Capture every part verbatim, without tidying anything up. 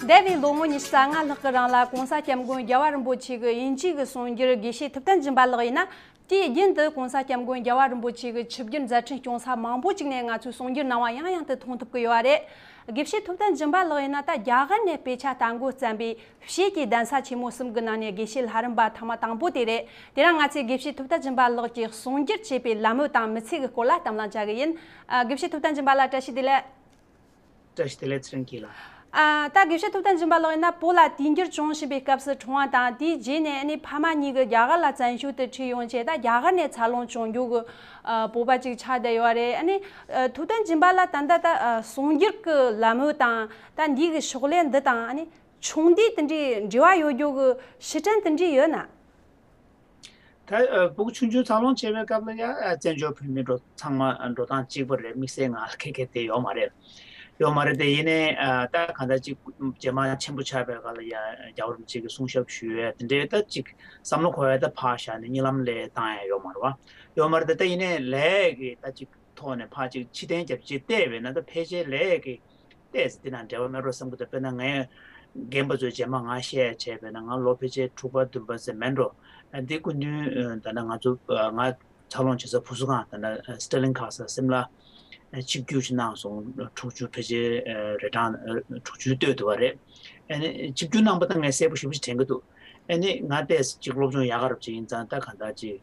འདས་པའི་ལོ་ངོ་ཉི་ཤུ་རྩ་ལྔ་ལྷག་གི་རིང་ལ་༸གོང་ས་༸སྐྱབས་མགོན་རྒྱལ་བ་རིན་པོ་ཆེ་གི་དབྱིན་ཇི་གི་གསུང་སྒྱུར་དགེ་བཤེས་ཐུབ་བསྟན་སྦྱིན་པ་ལགས་ཡིན་ན། དུས་རྒྱུན་དུ་༸གོང་ས་༸སྐྱབས་མགོན་རྒྱལ་བ་རིན་པོ་ཆེ་གི་ཆིབས་བསྒྱུར་མཛད་འཕྲིན་སྐྱོང་ས་མང་པོ་ཅིག་ནས་ང་ཚོས་གསུང་སྒྱུར་གནང་བ་ཡང་ཡང་དུ་མཐོང་ཐུབ་ཀྱི་ཡོད་པ་རེད། དགེ་བཤེས་ཐུབ་བསྟན་སྦྱིན་པ་ལགས་ཡིན་ན། ད་རྒྱ་གར་ནས་དཔེ་ཆ་ལྟ་འགོ་བརྩམས་པའི་ཕྱིས་ཀྱི་གདན་ས་ཆེན་མོ་གསུམ་གྱི་ནང་ནས་དགེ་བཤེས་ལྷ་རམས་པ་ཐེངས་མ་དང་པོ་དེ་རེད། དེ་རིང་ང་ཚོས་དགེ་བཤེས་ཐུབ་བསྟན་སྦྱིན་པ་ལགས་ཀྱིས་གསུང་སྒྱུར་བྱས་པའི་ལམ་བུ་དང་མི་ཚེ་གི་སྐོར་ལ་གཏམ་གླེང་བྱ་གི་ཡིན། ཨ། དགེ་བཤེས་ཐུབ་བསྟན་སྦྱིན་པ་ལགས། བཀྲ་ཤིས་བདེ་ལེགས། བཀྲ་ཤིས་བདེ་ལེགས། ཚེ་རིང་སྐྱིད་ལགས། ཨ། ད་དགེ་བཤེས་ཐུབ་བསྟན་སྦྱིན་པ་ལགས་ཡིན་ན། བོད་ལ་དུས་འགྱུར་བྱུང་བཞིན་པའི་སྐབས་སུ་འཁྲུངས་པ་དང་། དེའི་རྗེས་ནས་ཨ་ནི་ཕ་མ་གཉིས་ཀྱིས་རྒྱ་གར་ལ་བཙན་བྱོལ་དུ་ཁྲིད་ཡོང་བྱས། ད་རྒྱ་གར་ནས་འཚར་ལོངས་བྱུང་རྒྱུ་གི་ཨ། བོད་པ་ཅིག་ཆགས་བསྡད་ཡོད་རེད། ཨ་ནི་ཨ། ཐུབ་བསྟན་སྦྱིན་པ་ལགས་ད་ལྟ་ད་ཨ། གསུང་སྒྱུར་གྱི་ལམ་བུ་དང་། ད་འདི་གི་ཕྱག་ལས་འདི་དང་ཨ་ནི་ཆུང་དུས་དེ་འདྲའི་འབྲེལ་བ་ཡོད་རྒྱུ་གི་ཕྱིར་དྲན་དེ་འདྲའི་ཡོད་ན། ད་ཨ། སྤུ་གུ་ཆུང་ཆུང་འཚར་ལོངས་བྱེད་པའི་སྐབས་ལ་ཡ། ཨ། བཙན་བྱོལ་བོད་མི་འགྲོ་ཚང་མ་འགྲོ་སྟངས་གཅིག་པ་རེད། དམིགས་བསལ་ང་ལ་ཁེ་ཁེ་དེ་ཡོད་མ་རེད། ཡོད་མ་རེད་དེ། ཡིན་ནའི་ཨ། ད་གང་ལྟར་ཅིག་རྗེས་མ་ཆེན་པོ་ཆགས་པའི་སྐབས་ལ་ཡ། རྒྱལ་བ་རིན་པོ་ཆེ་གི་གསུང་ཞབས་ཞུ་ཡས་དེ་འདྲའི་ད་ཅིག་བསམ་བློ་འཁོར་ཡས་ད་ཕར་བཞག་ནས་གཉིད་ལམ་ལས་བཏང་ཡས་ཡོད་མ་རེད་པ། ཡོད་མ་རེད་དེ། ད་ཡིན་ནའི་ལས་ཀྱི་ད་ཅིག་ཐོག་ནས་ཕར་ཅིག་ཕྱིར་འཐེན་རྒྱབ་ཅིག་བལྟས་པས་ན། ད་ཕལ་ཆེར་ལས་ཀྱི་ཏོག་ཙམ་འདི་ནང་འབྲེལ་བ་མེད་འགྲོ་བསམ་གྱི་འདུག་དཔེར་ན་ངས་རྒན་པ་ཚོའི་རྗེས་མ་ང་བཤད་བྱས་པས་ན། ང་ལོ་ཕལ་ཆེར་དྲུག་པ་བདུན་པ་ཙམ་མིན་འགྲོ། ཨ། འདི་སྐུ་མདུན་ད་ལྟ་ང་ཚོ་ང་འཚར་ལོངས་བྱེད་ས་བུ་གསོ་ཁང་། ད་ལྟ་སི་ཏྲ་ལིང་ཁ་སང་སིམ་ལ་ཆིབས་བསྒྱུར་ཅིག་གནང་སོང་། དྲུག་ཅུ་ཕལ་ཆེར་རེ་གྲངས་དྲུག་ཅུ་སྟོད་འདུག་པ་རེད། ཨ་ནི་ཆིབས་བསྒྱུར་གནང་པ་ད་ངས་གསལ་པོ་ཞེ་པོ་ཅིག་དྲན་གྱི་འདུག་ཨ་ནི་ང་ཏོག་ཙམ་ཅིག་སློབ་སྦྱོང་ཡག་ག་རབ་ཅིག་ཡིན་ཙང་། ད་གང་ལྟར་ཅིག་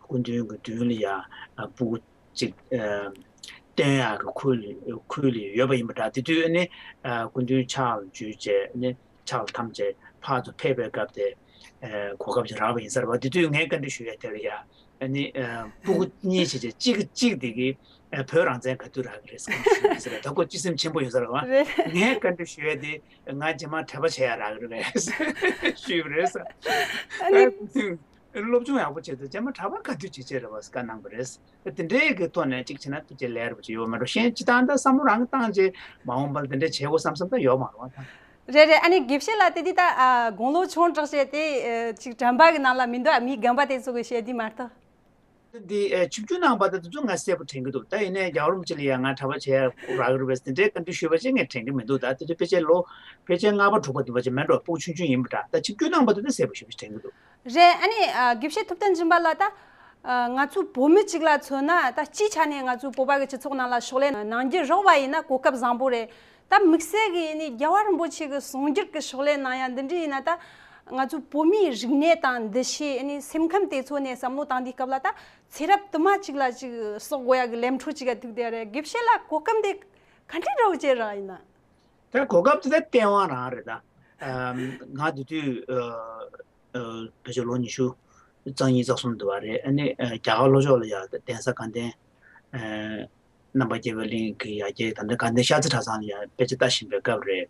སྐུ་མདུན་གྱི་མདུན་ལ་ཡ་སྤུ་གུ་ཅིག་ཨ། སྟོན་ཡག་གི་ཁུལ་ཁུལ་ལ་ཡོད་པ་ཡིན་པ་འདྲ། དེ་དུས་ནི་ཨ། སྐུ་མདུན་ཕྱག་ལ་འཇུས་བྱས་ནི་ཕྱག་ལ་འཐམས་བྱས་ཕར་ཚུར་ཕེབས་པའི་སྐབས་དེ། ཨ། གོ་སྐབས་ཅིག་རག་པ་ཡིན་ས་རེད་པ། དེ་དུས་ངས་བཀའ་འདྲི་ཞུ་ཡ་དེ་རེད་ཡ། ཨ་ནི་ཨ། སྤུ་གུ་གཉིས་བྱས་བྱས་གཅིག་གིས་གཅིག་དེ་གིས་ཨ། བོད་རང་བཙན་ག་དུས་རག་གི་རེད་ཟེར་བཀའ་འདྲི་ཞུ་ཡ་ཟེར་བས། ད་ཁོ་སྤྱི་སེམས་ཆེན་པོ་ཡོད་ས་རེད་པ། རེད། ངས་བཀའ་འདྲི་ཞུ་ཡ་དེ། ང་རྗེས་མ་གྲྭ་པ་བྱེད་ཡ་རག་གི་རེད་པས་ཞུས་པ་རེད་ཟེར། ཨ་ནི། ཨ། སློབ་སྦྱོང་ཡག་པོ་བྱས་ཏེ་རྗེས་མ་གྲྭ་པ་ག་དུས་བྱེད་ཆེད་རེད་པ་བཀའ་གནང་པ་རེད། དེ་འདྲའི་གི་ཐོག་ནས་ཅིག་བྱས་ན་ཐུགས་རྗེ་ལེགས་པོ་ཅིག་ཡོད་མ་གཏོགས། གཞན་སྤྱིར་བཏང་ད་བསམ་བློ་རང་གིས་བཏང་བྱས་མ་འོངས་པ་ལ་དེ་འདྲ་བྱེད་དགོས་བསམ་བསམ་ད་ཡོད་མ་རེད་པ། ད་རེད་རེད། ཨ་ནི་དགེ་བཤེས་ལགས་དེ་དུས་ད་ཨ། དགུང་ལོ་ཆུང་དྲགས་བྱས་ཏེ་ཨ། ཅིག་དྲན་པ་གི་ནང་ལ་མི་འདུག་ཨ། མི་རྒན་པ་དེ་ཚོ་གིས་བཤད་དུས་མ་གཏོགས། འདི་ཨ། ཆིབས་བསྒྱུར་གནང་པ་དེ་དེ་ཚོ་ང་གསལ་པོ་དྲན་གྱི་འདུག་ད་ཡིན་ནའི་རྒྱལ་བ་རིན་པོ་ཆེ་ལ་ཡ་ང་གྲྭ་པ་བྱེད་ཡ་རག་གི་རེད་པས་དེ་འདྲའི་བཀའ་འདྲི་ཞུས་པ་ཅིག་ངས་དྲན་གྱི་མི་འདུག་ད་དེ་དུས་ཕལ་ཆེར་ལོ་ཕལ་ཆེར་ལྔ་པ་དྲུག་པ་བདུན་པ་ཅིག་མིན་འགྲོ། སྤུ་གུ་ཆུང་ཆུང་ཡིན་པ་འདྲ། ད་ཆིབས་བསྒྱུར་གནང་པ་དེ་དེ་གསལ་པོ་ཞེ་པོ་ཅིག་དྲན་གྱི་འདུག་རེད། ཨ་ནི་ཨ། དགེ་བཤེས་ཐུབ་བསྟན་སྦྱིན་པ་ལགས། ད་ཨ། ང་ཚོ་བོད་མི་གཅིག་ལ་མཚོན་ན། ད་སྤྱིའི་ཆ་ནས་ང་ཚོའི་བོད་པ་གི་སྤྱི་ཚོགས་ནང་ལ་ཕྱག་ལས་གནང་རྒྱུ་རག་པ་ཡིན་ན་གོ་སྐབས་བཟང་པོ་རེད། ད་དམིགས་བསལ་གྱི་ནི་རྒྱལ་བ་རིན་པོ་ཆེ་གི་གསུང་སྒྱུར་གྱི་ཕྱག་ལས་གནང་ཡ་འདི་འདྲ་ཡིན་ན། ད་ང་ཚོའི་བོད་མིའི་རིག་གནས་དང་འདུ་ཤེས། ཨ་ནི་སེམས་ཁམས་དེ་ཚོ་ནས་བསམ་བློ་བཏང་དུས་སྐབས་ལ། ད་ཚེ་རབས་དུ་མ་གཅིག་ལ་གཅིག་གསོག་དགོས་ཡ་གི་ལམ་འཕྲོ་གཅིག་ག་ཐུག་བསྡད་རེད། དགེ་བཤེས་ལགས་གོ་སྐབས་འདི་ག་འདྲ་འདྲ་བོ་ཅིག་རག་ཡིན་ན། ད་གོ་སྐབས་དེ་ད་སྟེས་དབང་རང་རེད་ད། ཨམ། ང་དེ་དུས་ཨ། ཨ། ཕལ་ཆེར་ལོ་ཉི་ཤུ་རྩ་གཉིས་རྩ་གསུམ་འདུག་པ་རེད། ཨ་ནི་ཨ། རྒྱ་གར་ལྷོ་ཕྱོགས་ལ་ཡ་གདན་ས་དགའ་ལྡན་ཨ། རྣམ་པར་རྒྱལ་བའི་གླིང་གི་ཡ་གྱལ། ད་ལྟ་དགའ་ལྡན་ཤར་རྩེ་གྲྭ་ཚང་ལ་ཡ་དཔེ་ཆ་ལྟ་བཞིན་པའི་སྐབས་རེད།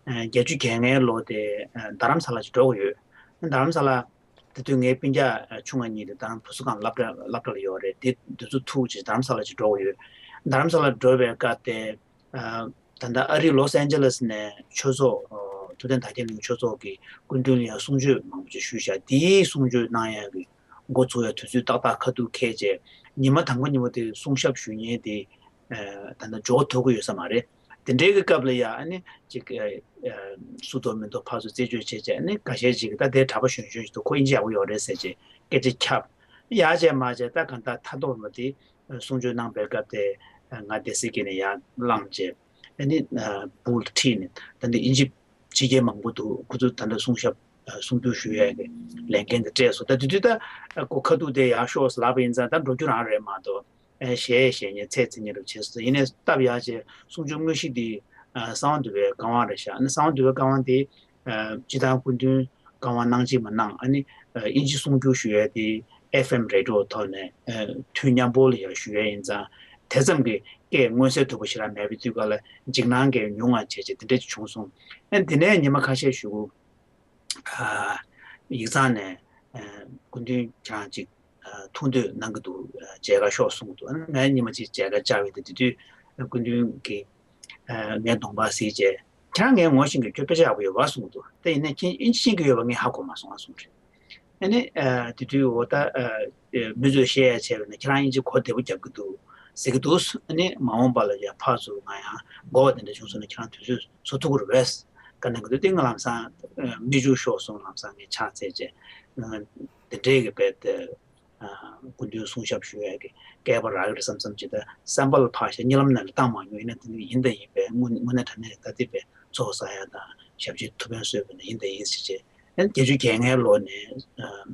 ཨ། བརྒྱད་ཅུ་གྱ་ལྔའི་ལོ་དེ་ཨ། རྡ་རམ་ས་ལ་ཅིག་འགྲོ་དགོས་ཡོད། རྡ་རམ་ས་ལ་དེ་དུས་ངའི་སྤུན་ཀྱག་ཨ། ཆུང་བ་གཉིས་དེ་རྡ་རམ་བུ་གསོ་ཁང་སློབ་གྲྭ་སློབ་གྲྭ་ལ་ཡོད་རེད། དེ་དེ་ཚོ་ཐུག་བྱས་རྡ་རམ་ས་ལ་ཅིག་འགྲོ་དགོས་ཡོད། རྡ་རམ་ས་ལ་འགྲོ་བའི་སྐབས་དེ། ཨ། ད་ལྟ་ཨ་རིའི་ལོ་སི་ཨན་ཇེ་ལི་སི་ནས་ཆོས་ཚོགས། ཨ། ཐུབ་བསྟན་དར་རྒྱས་གླིང་ཆོས་ཚོགས་ཀྱི་སྐུ་མདུན་ལ་ཡང་གསུང་ཆོས་མང་པོ་ཅིག་ཞུས་བཞག་དེའི་གསུང་ཆོས་གནང་ཡག་གི་འགོ་ཚུགས་ཡག་དུས་ཚོད་ཏག་ཏག་ཁ་ཐུག་འཁེལ་བྱས། ཉི་མ་དང་པོ་ཉིན་མོ་དེ་གསུང་ཞབས་ཞུ་མཁན་དེ། ཨ། ད་ལྟ་འཇོག་ཐུབ་ཀྱི་ཡོད་ས་མ་རེད། དེ་འདྲའི་གི་སྐབས་ལ་ཡ། ཨ་ནི་ཅིག་ཨ། ཨ། སུ་འདུག་མི་འདུག་ཕར་ཚུར་རྩད་གཅོད་བྱས་བྱས། ཨ་ནི་འགའ་ཤས་ཅིག་གིས་ད་དེ་གྲྭ་པ་གཞོན་གཞོན་ཞིག་འདུག་ཁོ་དབྱིན་ཇི་ཡག་པོ་ཡོད་རེད་ཟེར་བྱས་སྐད་ཆ་ཁྱབ། ཡག་བྱས་མ་བྱས་ད་གང་ལྟར་མཐའ་སྟོངས་པ་དེ། གསུང་ཆོས་གནང་པའི་སྐབས་དེ་ང་སྡེ་སྲིད་ཀྱི་ནས་ཡར་བླངས་བྱས། ཨ་ནི་ཨ། སྦུག་ལ་ཁྲིད་ནས། ད་ལྟ་དབྱིན་ཇི་ཕྱི་རྒྱལ་མང་པོ་འདུག་ཁོ་ཚོ་ད་ལྟ་གསུང་ཞབས། ཨ། གསུང་སྒྱུར་ཞུ་ཡས་ཀྱི་ལས་འགན་དེ་སྤྲད་སོང་། ད་དེ་དུས་ད་ཨ། ཁོ་ཁ་ཐུག་དེ་ཡར་ཤོག་ལབ་པ་ཡིན་ཙང་ད་འགྲོ་རྒྱུ་རང་རེད་མ་གཏོགས། ཨ། གཞས་གཞས་ཉན་ཚད་རྩིས་ཉན་རབས་བྱས་སོང་། ཡིན་ནའི་སྟབས་ཡག་བྱས་གསུང་ཆོས་དངོས་གཞི་དེ་ཨ། གསང་བ་འདུས་པའི་བཀའ་དབང་རེད་ཤག་ཨ་ནི་གསང་བ་འདུས་པའི་བཀའ་དབང་དེ། ཨ། སྤྱིར་བཏང་སྐུ་མདུན་བཀའ་དབང་གནང་གཅིག་མ་གནང་། ཨ་ནི་ཨ། དབྱིན་ཇི་གསུང་སྒྱུར་ཞུ་ཡས་དེ་ཨེཕ་ཨེམ་རེ་ཌི་ཡོ་ཐོག་ནས། ཨ། དུས་མཉམ་པོ་ལ་ཡང་ཞུ་ཡས་ཡིན་ཙང་དེ་ཙམ་གྱི་སྐད་མངོན་གསལ་དོད་པོ་ཞེ་དྲག་མེད་པའི་དུས་སྐབས་ལ་འཇིགས་སྣང་སྐད་ཉུང་ང་བྱས་བྱས་དེ་འདྲ་ཅིག་བྱུང་སོང་། ཨ། དེ་ནས་ཉི་མ་ཁ་ཤས་གཞུག་གུ། ཨ། ཡིག་ཚང་ནས། ཨ། སྐུ་མདུན་ཁྱེད་རང་ཅིག་ཨ། ཐུགས་འདོད་གནང་གི་འདུག་ཨ། མཇལ་ཁ་ཤོག་གསུངས་འདུག་ཨ་ནི་ངས་ཉི་མ་གཅིག་མཇལ་ཁ་བཅར་བས། དེ་དུས་སྐུ་མདུན་གྱིས། ཨ། ངའི་གདོང་པ་གཟིགས་བྱས། ཁྱེད་རང་ངས་ངོ་ཤེས་ཀྱི། ཁྱོད་དཔེ་ཆ་ཡག་པོ་ཡོད་པ་གསུངས་འདུག་དེ་ཡིན་ནའི་ཁྱེད་དབྱིན་ཇི་ཤེས་ཀྱི་ཡོད་པ་ངས་ཧ་གོ་མ་སོང་ཨ་གསུངས་རེད། ཨ་ནི། ཨ། དེ་དུས་འོ་ད། ཨ། མི་ཚོས་བཤད་ཡ་བྱས་པ་ན་ཁྱེད་རང་དབྱིན་ཇི་གོ་བདེ་པོ་རྒྱབ་ཀྱི་འདུག་ཟེར་གྱི་འདུག་ཨ་ནི་མ་འོངས་པ་ལ་ཡ་ཕར་ཚུར་ང་ཡང་གོ་བ་དེ་འདྲ་བྱུང་སོང་ན་ཁྱེད་རང་དུས་ཚོད་བཟོ་ཐུབ་ཀྱི་རེད་པས། ག་ནང་གི་དུས་དེ་ང་ལམ་སང་མི་འཇུག་ཤོག་གསུངས། ལམ་སང་ངས་ཕྱག་འཚལ་བྱས་འདི་འདྲའི་གི་བེད་དེ། སྐུ་མདུན་གསུང་ཞབས་ཞུ་ཡས་ཀྱི་སྐལ་པ་རག་གི་རེད་བསམ་བསམ་ཅིག་དང་། བསམ་པ་ལ་ཕར་བཞག་གཉིད་ལམ་ནང་ལ་བཏང་མ་མྱོང་། ཡིན་ན་དེ་ཡིན་དང་ཡིན་པས་དངོས་གནས་དྲང་གནས་ད་ལྟའི་བེད་ཚོགས་བསགས་ཡ་དང་ཞབས་ཕྱི་ཐུགས་ཕན་གསོས་པ་ནི་ཡིན་དང་ཡིན་ཟེར་བྱས། ཨ་ནི་བརྒྱད་ཅུ་གྱ་ལྔའི་ལོ་ནས་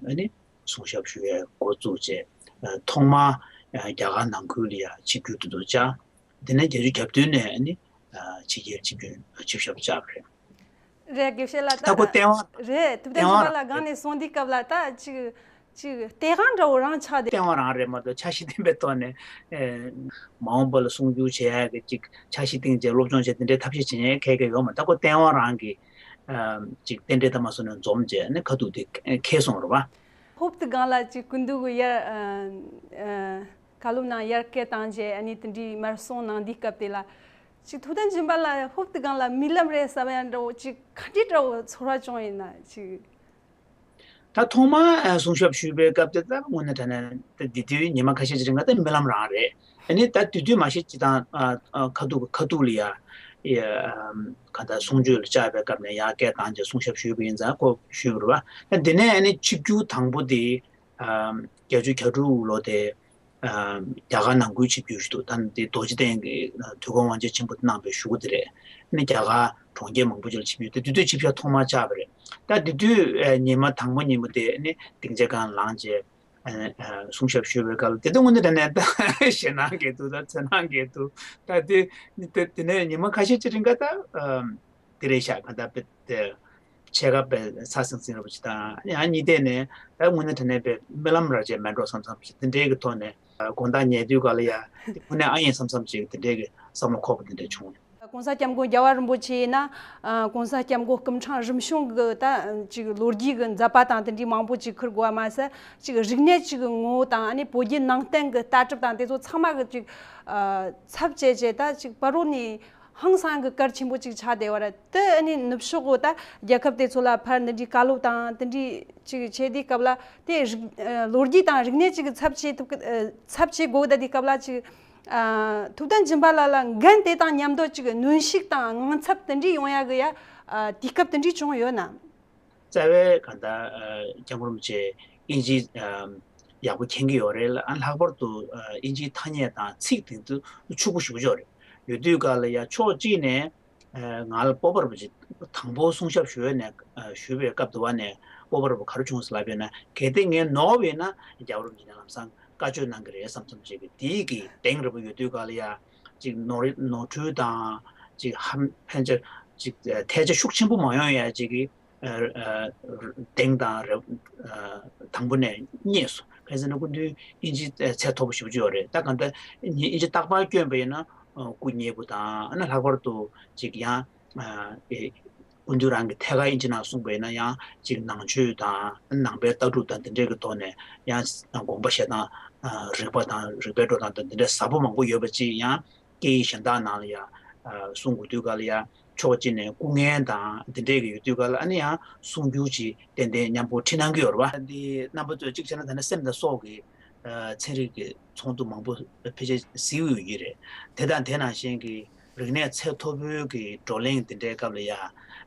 ཨ་ནི་གསུང་ཞབས་ཞུ་ཡས་འགོ་བཙུགས་བྱས། ཐོག་མར་རྒྱ་གར་ནང་ཁུལ་ལ་ཡ་ཆིབས་བསྒྱུར་དུ་དུ་བཅར། དེ་ནས་བརྒྱད་ཅུ་གྱ་བདུན་ནས་ཨ་ནི་ཕྱི་རྒྱལ་ཆིབས་བསྒྱུར་ཆིབས་ཞབས་བཅར་བ་རེད། རེད། དགེ་བཤེས་ལགས། ད་ཁོ་ལྟེ་བ་རེད། ཐུབ་བསྟན་ལྟེ་བ་སྦྱིན་པ་ལགས་སྒང་ནས་གསུངས་དུས་སྐབས་ལ་ད་ཅིག་ཅིག་ལྟེ་བ་འདྲ་བོ་རང་ཆགས་བསྡད། ལྟེ་བ་རང་རེད་མ་གཏོགས་འཆར་གཞི་ལྡན་པའི་ཐོག་ནས་ཨེ་མ་འོངས་པ་ལ་གསུང་བསྒྱུར་བྱེད་ཡག་གི་ཅིག་འཆར་གཞི་བཏིང་བྱས་སློབ་སྦྱོང་བྱས་དེ་འདྲའི་ཐབས་ཤེས་བྱེད་མཁན་ག་གེ་ཡོད་མ་རེད། ད་ཁོ་ལྟེ་བ་རང་གི་ཨ་ཅིག་རྟེན་འབྲེལ་དང་མ་སོང་ནས་འཛོམས་བྱས་ནས་ཁ་ཐུག་དེ་འཁེལ་སོང་རེད་པ། ཧོབ་ཏེ་སྒང་ལ་ཅིག་སྐུ་མདུན་གྱི་ཡར་ཨ་ཨ་བཀའ་སློབ་ནང་ཡར་སྐད་བཏང་བྱས་ཨ་ནི་དེ་འདྲའི་མར་སོང་གནང་དུས་སྐབས་དེ་ལ། ཅིག་ཐུབ་བསྟན་སྦྱིན་པ་ལགས་ཧོབ་ཏེ་སྒང་ལ་རྨི་ལམ་རེད་བསམ་ཡ་འདྲ་བོ་ཅིག་ག་འདྲ་འདྲ་བོ་ཚོར་བ་བྱུང་ཡིན་ན་ཅིག་ད་ཐོག་མར་ཨ་གསུང་ཞབས་ཞུས་པའི་སྐབས་དེ་ད་དངོས་གནས་དྲང་གནས་ད་དེ་དུས་ཉི་མ་ཁ་ཤས་ཅིག་རིང་ག་ད་རྨི་ལམ་རང་རེད། ཨ་ནི་ད་དེ་དུས་མ་གཞི་སྤྱི་བཏང་ཨ་ཨ་ཁ་ཐུག་ཁ་ཐུག་ལ་ཡ་ཡ་ཨམ་ག་ད་གསུང་ཆོས་ལ་བཅར་བའི་སྐབས་ནས་ཡར་སྐད་བཏང་བྱས་གསུང་ཞབས་ཞུས་པ་ཡིན་ཙང་ཁོ་ཞུས་པ་རེད་པ། ད་དེ་ནས་ཨ་ནི་ཆིབས་བསྒྱུར་དང་པོ་དེ་ཨམ་བརྒྱད་ཅུ་གྱ་དྲུག་ལོ་དེ། ཨ་རྒྱ་གར་ནང་ཁུལ་ཆིབས་བསྒྱུར་ཞུས་འདུག་ད་ནི་དེ་རྡོ་རྗེ་གདན་གྱི་དུས་འཁོར་དབང་ཆེན་ཆེན་པོ་གནང་བའི་གཞུག་གུ་དེ་རེད། ཨ་ནི་རྒྱ་གར་གྲོང་ཁྱེར་མང་པོ་ཅིག་ལ་ཆིབས་བསྒྱུར་དེ་དེ་དུས་ཆིབས་ཞབས་ཐོག་མར་བཅར་བ་རེད། ད་དེ་དུས་ཨ་ཉི་མ་དང་པོ་ཉིན་མོ་དེ་ཨ་ནི་སྡིངས་ཆ་སྒང་ལངས་བྱས་ཨ་ཨ་གསུང་ཞབས་ཞུས་པའི་སྐབས་ལ་དེ་དུས་དངོས་གནས་དྲང་གནས་ད་ཞེད་སྣང་སྐྱེས་འདུག་ད་འཚེར་སྣང་སྐྱེས་འདུག་ད་དེ་དེ་དེ་ནས་ཉི་མ་ཁ་ཤས་ཅིག་རིང་ག་ད་ཨ། དེ་རེད་ཤག་ག་ད་པེ་དེ་ཆེ་ག་པེ་ཚ་སིང་སིང་ར་པོ་ཅིག་དང་ཡང་གཉིས་ལྡན་ནས་ད་དངོས་གནས་དྲང་གནས་པེ་རྨི་ལམ་ར་ཅིག་མེད་འགྲོ་བསམ་བསམ་ཞིག་དེ་འདྲའི་གི་ཐོག་ནས་དགོང་དག་ཉལ་དུས་ག་ལ་ཡ་དེ་དངོས་གནས་ཨ་ཡིན་བསམ་བསམ་ཅིག་དེ་འདྲའི་གི་བསམ་བློ་འཁོར་པ་དེ་འདྲ་བྱུང་། གོང་ས་སྐྱབས་མགོན་རྒྱལ་བ་རིན་པོ་ཆེ་ཡིན་ན་ཨ་གོང་ས་སྐྱབས་མགོན་སྐུ་ཕྲེང་རིམ་བྱོན་གི་ད་ཅིག་ལོ་རྒྱུས་གི་མཛད་པ་དང་དེ་འདྲའི་མང་པོ་ཅིག་ཁུར་དགོས་པ་མ་ཟད་ཅིག་རིག་གནས་ཅིག་གི་ངོ་བོ་དང་ཨ་ནི་བོད་བརྒྱུད་ནང་བསྟན་གི་ལྟ་གྲུབ་དང་དེ་ཚོ་ཚང་མ་གི་ཅིག་ཨ་ཚབ་བྱས་བྱས་ད་ཅིག་བར་རོ་ནས་ཧང་སང་གི་གལ་ཆེན་པོ་ཅིག་ཆགས་བསྡད་པ་རེད། དེ་ཨ་ནི་ནུབ་ཕྱོགས་གོ་ད་རྒྱལ་ཁབ་དེ་ཚོ་ལ་ཕར་འདི་འདྲའི་བཀའ་སློབ་དང་དེ་འདྲའི་ཅིག་བྱེད་དུས་སྐབས་ལ་དེ་རིག་ཨ་ལོ་རྒྱུས་དང་རིག་གནས་ཅིག་གི་ཚབ་བྱེད་ཐུབ་ཀི་ཨ་ཚབ་བྱེད་དགོས་ད་དུས་སྐབས་ལ་ཅིག་ཨ་ཐུབ་བསྟན་སྦྱིན་པ་ལགས་ལ་འགན་དེ་དང་མཉམ་དུ་ཅིག་གནོན་ཤུགས་དང་དངངས་འཚབ་དེ་འདྲའི་ཡོང་ཡ་གི་ཡ་ཨ་དུས་སྐབས་དེ་འདྲའི་བྱུང་ཡོད་ན། རྩ་བའི་གང་ལྟར་ཨ་སྐྱབས་མགོན་རིན་པོ་ཆེ་དབྱིན་ཇི་ཨ་ཡག་པོ་མཁྱེན་གྱི་ཡོད་རེད་ལ། ཨ་ལྷག་པར་དུ་ཨ་དབྱིན་ཇིའི་ཐ་སྙད་དང་ཚིག་དེ་ཚོ་ཕྱུག་པོ་ཞེ་པོ་ཅིག་ཡོད་རེད། ཡོད་དུས་ག་ལ་ཡ་ཕྱོགས་གཅིག་ནས་ཨ་ང་ལ་སྤོབས་པ་རིན་པོ་ཆེ་དང་པོ་གསུང་ཞབས་ཞུ་བའི་ནས་ཨ་ཞུ་བའི་སྐབས་དུ་བ་ནས་སྤོབས་པ་རིན་པོ་ག་རེ་བྱུང་ཟེར་ལབ་པས་ན། གལ་ཏེ་ངས་ནོར་བ་ཡིན་ན་རྒྱལ་བ་རིན་པོ་ཆེ་ནས་ལམ་སང་བཀའ་ཆོས་གནང་གི་རེད་བསམ་བསམ་བྱས་པའི་དེའི་གི་གདེང་རིང་པོ་ཡོད་དུས་ག་ལ་ཡ་ཅིག་ནོར་ནོར་འཁྲུལ་དང་ཅིག་ཧམ་ཕན་ཆ་ཅིག་ཐལ་ཆ་ཤུགས་ཆེན་པོ་མ་ཡོང་ཡ་ཅིག་གི་ཨ་ཨ་གདེང་དང་རེ་ཨ་དང་པོ་ནས་རྙེད་སོང་། གང་ཟེར་ན་སྐུ་མདུན་དབྱིན་ཇི་ཚད་མཐོ་པོ་ཞེ་པོ་ཅིག་ཡོད་རེད། ད་གང་ལྟར་ངས་དབྱིན་ཇི་རྟག་པར་བསྐྱོན་པ་ཡིན་ན་ཨ་སྐུ་མཉེལ་པོ་དང་ཨ་ནི་ལྷག་པར་དུ་ཅིག་ཡང་ཨ་ཨེ་སྐུ་མདུན་རང་གི་ཐད་ཀར་དབྱིན་ཇི་ནང་གསུངས་པ་ཡིན་ན་ཡང་ཅིག་ནང་ཆོས་དང་ནང་པའི་ལྟ་གྲུབ་དང་དེ་འདྲའི་གི་ཐོག་ནས་ཡང་དགོངས་པ་བཞེས་སྟངས་ཨ་རིག་པ་དང་རིག་པའི་འགྲོ་སྟངས་དང་དེ་འདྲའི་ཟབ་པོ་མང་པོ་ཡོད་པ་ཅིག་ཡང་སྐད་ཡིག་གཞན་དག་ནང་ལ་ཡང་ཨ་གསུང་དགོས་དུས་ག་ལ་ཡང་ཕྱོགས་གཅིག་ནས་སྐུ་ངལ་དང་དེ་འདྲས་ཀྱི་ཡོད་དུས་ག་ལ་ཨ་ནི་ཡང་གསུང་སྒྱུར་ཅིག་ཏན་ཏན་མཉམ་པོ་ཁྲིད་གནང་གི་ཡོད་རེད་བ། འདི་རྣམ་པ་ཚོས་གཅིག་བྱས་ན་ད་ནི་སེམས་དང་སྲོག་གི་ཨ་ཚན་རིག་གི་ཚོགས་འདུ་མང་པོ་ཕལ་ཆེར་གཟིགས་ཡོད་ཀྱི་རེད། དེ་དང་དེ་ནང་བཞིན་གྱི་རིག་གནས་ཚད་མཐོ་པོའི་གི་བགྲོ་གླེང་དེ་འདྲའི་སྐབས་ལ་ཡང་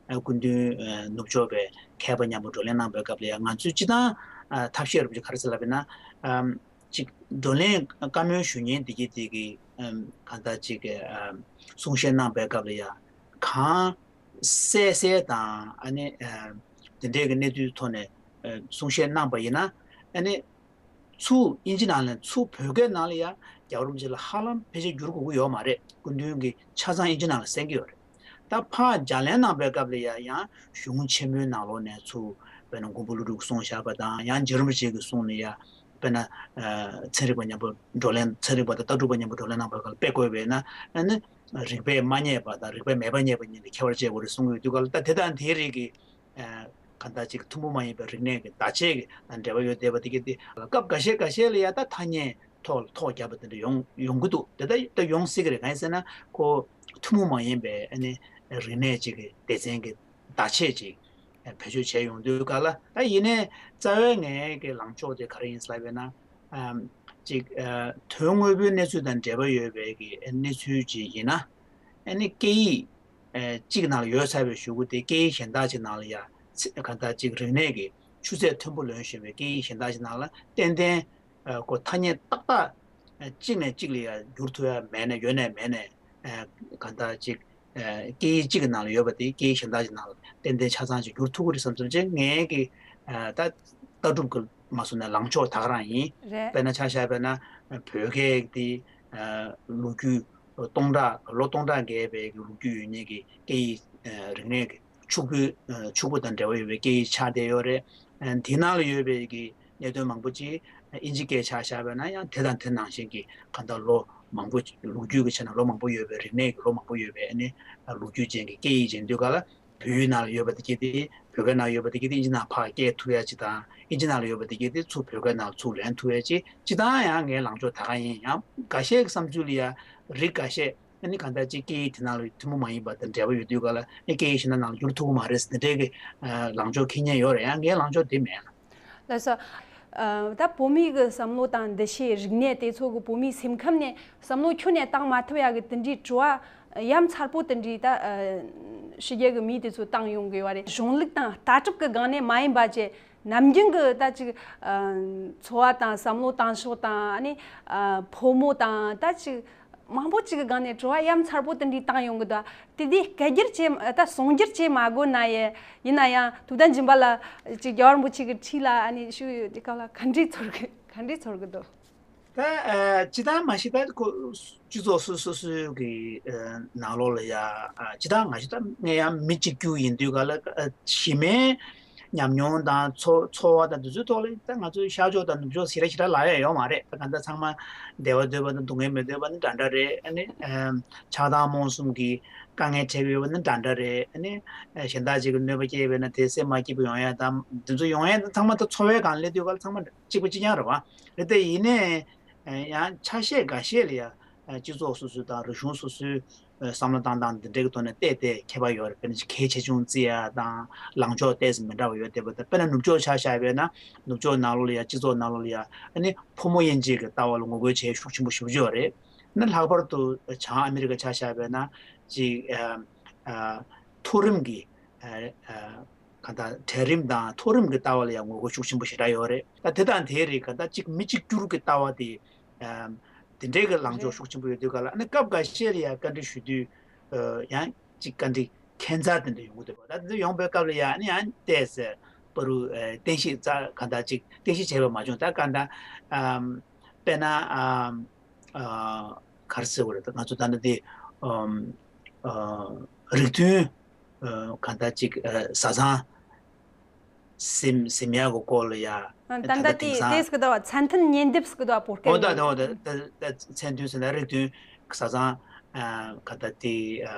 ཨ་སྐུ་མདུན་ཨ་ནུབ་ཕྱོགས་པའི་མཁས་པ་མཉམ་པོ་བགྲོ་གླེང་གནང་པའི་སྐབས་ལ་ཡང་ང་ཚོས་སྤྱི་བཏང་ཨ་ཐབས་ཤེས་རུ་ཅིག་ག་རེ་ཟེར་ལབ་ན་ཨམ་ཅིག་བགྲོ་གླེང་བཀའ་མོལ་ཞུ་མཁན་དེ་གྱིས་དེ་གི་ཨམ་གང་ལྟར་ཅིག་གི་ཨམ་གསུང་བཤད་གནང་པའི་སྐབས་ལ་ཡང་གང་གསལ་གསལ་དང་ཨ་ནི་ཨམ་དེ་འདྲའི་གི་གནས་ཚུལ་ཐོག་ནས་ཨ་གསུང་བཤད་གནང་པ་ཡིན་ན་ཨ་ནི། ཚུར་དབྱིན་ཇི་ནང་ལ་ཚུར་བོད་སྐད་ནང་ལ་ཡང་རྒྱལ་བ་རིན་པོ་ཆེ་ལ་ཧ་ལམ་ཕལ་ཆེར་བསྒྱུར་དགོས་ཀྱི་ཡོད་མ་རེད། སྐུ་མདུན་གྱིས་ཆ་ཚང་དབྱིན་ཇི་ནང་ལ་གསན་གྱི་ཡོད་རེད། ད་ཕར་སྦྱང་ལེན་གནང་པའི་སྐབས་ལ་ཡང་ཡང་གཞུང་ཆེན་མོའི་ནང་ལོགས་ནས་ཚུར་དཔེར་ན་མགོན་པོ་ཀླུ་སྒྲུབ་གསུངས་བཞག་པ་དང་ཡང་རྗེ་རིན་པོ་ཆེ་གི་གསུང་ལ་ཡང་དཔེར་ན་ཚན་རིག་པ་མཉམ་པོ་བགྲོ་གླེང་ཚན་རིག་པ་དང་ལྟ་གྲུབ་པ་མཉམ་པོ་བགྲོ་གླེང་གནང་པའི་སྐབས་ལ་དཔེ་བཀོད་པས་ན་ཨ་ནི་རིགས་པས་མ་རྙེད་པ་དང་རིགས་པས་མེད་པ་རྙེད་པ་གཉིས་ལ་ཁྱད་པར་བྱས་པ་རེད་གསུང་གི་ཡོད་དུས་ག་ལ་ད་དེ་དང་དེའི་རིགས་ཀྱི། གང་ལྟར་ཅིག་ཐུན་མོང་མ་ཡིན་པའི་རིག་གནས་ཀྱི་བརྡ་ཆད་ཀྱི་དང་འབྲེལ་བ་ཡོད་བསྡད་པ་དེ་གི་དེ་སྐབས་འགའ་ཤས་འགའ་ཤས་ལ་ཡང་ད་ཐ་སྙད་ཐོག་ཐོག་བརྒྱབ་པ་དེ་འདྲ་ཡོང་ཡོང་གི་འདུག་དེ་ལྟ་ད་ཡོང་སྲིད་ཀྱི་རེད། གང་ཡིན་ཟེར་ན་ཁོ་ཐུན་མོང་མ་ཡིན་པའི་ཨ་ནི་རིག་གནས་ཅིག་གི་སྡེ་ཚན་གྱི་བརྡ་ཆད་ཅིག་བེད་སྤྱོད་བྱས་ཡོང་དུས་ག་ལ་ད་ཡིན་ནའི་རྩ་བའི་ངའི་གི་ལངས་ཕྱོགས་དེ་ག་རེ་ཡིན་ཟེར་ལབ་པས་ན་ཅིག་དོན་དངོས་པོའི་གནས་ཚུལ་དང་འབྲེལ་བ་ཡོད་པའི་གི་གནས་ཚུལ་ཅིག་ཡིན་ན་ཨ་ནི་སྐད་ཡིག་གཅིག་ནང་ལ་ཡོད་ཚར་བའི་གཞུག་གུ་དེ་སྐད་ཡིག་གཞན་དག་ཅིག་ནང་ལ་ཡ་ཚེ་གང་ལྟར་ཅིག་རིག་གནས་ཀྱི་ཆུ་ཚད་མཐོན་པོ་ལོན་བཞིན་པའི་སྐད་ཡིག་གཞན་དག་ཅིག་ནང་ལ་ཏན་ཏན་ཨ་ཁོ་ཐ་སྙད་ཏག་ཏག་ཨ་གཅིག་ནས་གཅིག་ལ་ཡ་བསྒྱུར་ཐུབ་ཡ་མེད་ནས་ཡོད་ནས་མེད་ནས་ཨ་གང་ལྟར་ཅིག་ཨ་སྐད་ཡིག་གཅིག་གི་ནང་ལ་ཡོད་པ་དེ་སྐད་ཡིག་གཞན་དག་ཅིག་ནང་ལ་ཏན་ཏན་ཆ་ཚང་ཅིག་བསྒྱུར་ཐུབ་ཀྱི་རེད་བསམ་བསམ་བྱས། ངའི་གི་ཨ་ད་ལྟ་གྲུབ་ཀྱི་མ་སོང་ནས་ལངས་ཕྱོགས་ད་ག་རང་ཡིན། རེད། དཔེར་ན་ཆ་བཞག་པ་ན་བོད་སྐད་དེ་ཨ་ལོ་རྒྱུས་སྟོང་ཕྲག་ལོ་སྟོང་ཕྲག་བརྒལ་བའི་གི་ལོ་རྒྱུས་ཡོད་མཁན་གྱི་སྐད་ཡིག་ཨ་རིག་གནས་ཀྱི་ཕྱུག་པོའི་ཨ་ཕྱུག་པོ་དང་འབྲེལ་བ་ཡོད་པའི་སྐད་ཡིག་ཆགས་བསྡད་ཡོད་རེད། ཨ་དེ་ནང་ལ་ཡོད་པའི་གི་གནད་དོན་མང་པོ་ཅིག་ཨིན་ཇི་སྐད་ཆ་བཞག་པ་ན་ཡང་དེ་དང་དེ་ནང་བཞིན་གྱི་གང་ལྟར་ལོ་མང་པོ་ལོ་རྒྱུས་ཀྱི་ཆ་ནས་ལོ་མང་པོ་ཡོད་པའི་རིག་གནས་ཀྱི་ལོ་མང་པོ་ཡོད་པའི་ཨ་ནི་ལོ་རྒྱུས་ཅན་གྱི་སྐད་ཡིག་ཅན་དུས་ག་ལ་བོད་ཡིག་ནང་ལ་ཡོད་པ་དེ་གྱད་དེ་བོད་སྐད་ནང་ཡོད་པ་དེ་གྱད་དེ་ཨིན་ཇི་ནང་ཕར་སྐྱེལ་ཐུབ་ཡ་ཅིག་དང་ཨིན་ཇི་ནང་ལ་ཡོད་པ་དེ་གྱད་དེ་ཚུར་བོད་སྐད་ནང་ལ་ཚུར་ལེན་ཐུབ་ཡ་ཅིག་སྤྱིར་བཏང་ཡང་ངའི་ལངས་ཕྱོགས་ད་ག་ཡིན། ཡང་འགའ་ཤས་ཀྱི་བསམ་ཚུལ་ལ་ཡ་རིགས་འགའ་ཤས་ཨ་ནི་གང་ལྟར་ཅིག་སྐད་ཡིག་དེ་ནང་ལ་ཐུན་མོང་མ་ཡིན་པ་དང་འབྲེལ་བ་ཡོད་དུས་ག་ལ་ཨ་སྐད་ཡིག་གཞན་དག་ནང་ལ་བསྒྱུར་ཐུབ་ཀྱི་མ་རེད་ཟེར་དེ་འདྲའི་གི་ལངས་ཕྱོགས་འཁྱེར་མཁན་ཡོད་རེད། ཡང་ངའི་ལངས་ཕྱོགས་དེ་མེད་ལ། ལགས་སོ། ཨ་ད་བོད་མིའི་གི་བསམ་བློ་དང་འདུ་ཤེས་རིག་གནས་དེ་ཚོ་གི་བོད་མིའི་སེམས་ཁམས་ནས་བསམ་བློ་ཁྱོན་ནས་བཏང་མ་ཐུབ་ཡ་གི་དེ་འདྲའི་དྲི་བ་ཡ་མཚར་པོ་དེ་འདྲའི་ད་ཨ་ཕྱི་རྒྱལ་གི་མི་དེ་ཚོ་བཏང་ཡོང་གི་ཡོད་རེད། གཞུང་ལུགས་དང་ལྟ་གྲུབ་གི་སྒང་ནས་མ་ཡིན་པ་བྱས་ནམ་རྒྱུན་གི་ད་ཅིག་ཨ་འཚོ་བ་དང་བསམ་བློ་བཏང་ཕྱོགས་དང་ཨ་ནི་ཨ་ཕོ་མོ་དང་ད་ཅིག་མང་པོ་ཅིག་གི་སྒང་ནས་དྲི་བ་ཡ་མཚར་པོ་དེ་འདྲའི་བཏང་ཡོང་གི་འདུག་དེ་དེ་སྐད་སྒྱུར་བྱེད་ད་གསུང་སྒྱུར་བྱེད་མ་དགོས་ན་ཡེ་ཡིན་ན་ཡང་ཐུབ་བསྟན་སྦྱིན་པ་ལགས་ཅིག་རྒྱལ་བ་རིན་པོ་ཆེ་གི་འཁྲིས་ལ་ཨ་ནི་བཞུགས་ཡོད་དུས་སྐབས་ལ་ག་འདྲས་ཚོར་གི་ག་འདྲས་ཚོར་གི་འདུག་ད་ཨ་སྤྱིར་བཏང་མ་གཞི་ད་ཁོ་སྤྱི་ཚོགས་སོ་སོ་སོའི་གི་ཨ་ནང་ལོགས་ལ་ཡ་ཨ་སྤྱིར་བཏང་ང་ཞིག་ད་ངས་ཡང་མི་གཅིག་གྱུར་ཡིན་དུས་ག་ལ་ཨ་གཞི་མའི་ཉམས་མྱོང་དང་འཚོ་འཚོ་བ་དང་དེ་ཚོའི་ཐོག་ལ་ད་ང་ཚོའི་ཤར་ཕྱོགས་དང་ནུབ་ཕྱོགས་ཞེ་དྲག་ཞེ་དྲག་ལབ་ཡ་ཡོད་མ་རེད། ད་གང་ལྟར་ཚང་མ་བདེ་བ་འདོད་པ་དང་སྡུག་བསྔལ་མི་འདོད་པ་ནི་འདྲ་འདྲ་རེད། ཨ་ནི་ཨ་ཆགས་སྡང་རྨོངས་གསུམ་གྱི་དཀའ་ངལ་འཕྲད་ཀྱི་ཡོད་པ་ནི་འདྲ་འདྲ་རེད། ཨ་ནི་ཨ་གཞན་དག་ཅིག་གི་གནོད་པ་སྐྱེལ་བས་ན་དེ་སེམས་མ་སྐྱིད་པོ་ཡོང་ཡ་དང་དེ་ཚོ་ཡོང་ཡ་ཚང་མ་ད་འཚོ་བའི་སྒང་སླེབས་དུས་ག་ལ་ཚང་མ་གཅིག་པ་གཅིག་རྐྱང་རེད་བ། རེད་དེ་ཡིན་ནའི་ཡང་ཆ་ཤས་འགའ་ཤས་ལ་ཡ་སྤྱི་ཚོགས་སོ་སོའི་དང་རིག་གཞུང་སོ་སོའི་བསམ་བློ་བཏང་སྟངས་འདི་འདྲའི་གི་ཐོག་ནས་བལྟས་ཏེ་ཁྱད་པར་ཡོད་རེད། དཔེར་ན་གལ་ཆེ་ཆུང་བརྩི་ཡ་དང་ལངས་ཕྱོགས་ཏོག་ཙམ་མི་འདྲ་བ་ཡོད་བསྡད་པ་དང་། དཔེར་ན་ནུབ་ཕྱོགས་ཆ་བཞག་པས་ན་ནུབ་ཕྱོགས་ནང་ལོགས་ལ་ཡ་སྤྱི་ཚོགས་ནང་ལོགས་ལ་ཡ་ཨ་ནི་ཕོ་མོ་དབྱེ་འབྱེད་ཀྱི་ལྟ་བ་ལ་ངོ་རྒོལ་བྱེད་ཤུགས་ཆེན་པོ་ཞེ་པོ་ཅིག་ཡོད་རེད། ཨ་ནི་ལྷག་པར་དུ་བྱང་ཨ་མི་རི་ཀ་ཆ་བཞག་པས་ན་ཅིག་ཨ་ཨ་མཐོ་རིམ་གྱི་ཨ་ཨ་ག་ད་གྲལ་རིམ་དང་མཐོ་རིམ་གྱི་ལྟ་བ་ལ་ཡང་ངོ་རྒོལ་ཤུགས་ཆེན་པོ་ཞེ་དྲག་ཡོད་རེད། ད་དེ་དང་དེའི་རིགས་ག་ད་གཅིག་མི་གཅིག་གྱུར་གྱི་ལྟ་བ་དེ་ཨམ་དེ་འདྲའི་གི་ལངས་ཕྱོགས་རེད། ཤུགས་ཆེན་པོ་ཡོད་དུས་ག་ལ་ཨ་ནི་སྐབས་འགའ་ཤས་ལ་ཡང་བཀའ་འདྲི་ཞུ་དུས་ཨ་ཡང་གཅིག་བཀའ་འདྲི་ཁྱད་མཚར་དེ་འདྲ་ཡོང་གི་འདུག་པ། ད་དེ་ཚོ་ཡོང་པའི་སྐབས་ལ་ཡང་ཨ་ནི་ཡང་བལྟས་ཟེར་པ་རུ་ཨ་བསྟན་བཤིག་རྩ་ག་ད་གཅིག་བསྟན་བཤིག་བྱས་པ་མ་བྱུང་། ད་ག་ད་ཨམ་དཔེར་ན་ཨམ། ཨ་ག་རེ་ཟེར་དགོས་རེད། ད་ང་ཚོ་ད་ལྟ་འདི་ཨམ་ཨ་རིགས་མཐུན་ཨ་གང་ལྟར་ཅིག་ཨ་བཟའ་ཚང་ཟིན་ཟིན་ཡག་གི་སྐོར་ལ་ཡ། ཨ་ད་ད་ལྟ་ལྟ་དེ་དེང་སང་དེ་ཟེར་གི་འདུག་བ། མཚན་མཐུན་གཉེན་སྡེབ་ཟེར་གི་འདུག་བ། བོད་ཨོ་ད་སྐད་ད་ཨོ་ད་ནས། ད་ད་མཚན་མཐུན་ཟེར་ན་རིགས་མཐུན་བཟའ་ཚང་ཨ་གང་ལྟར་དེ་ཨ་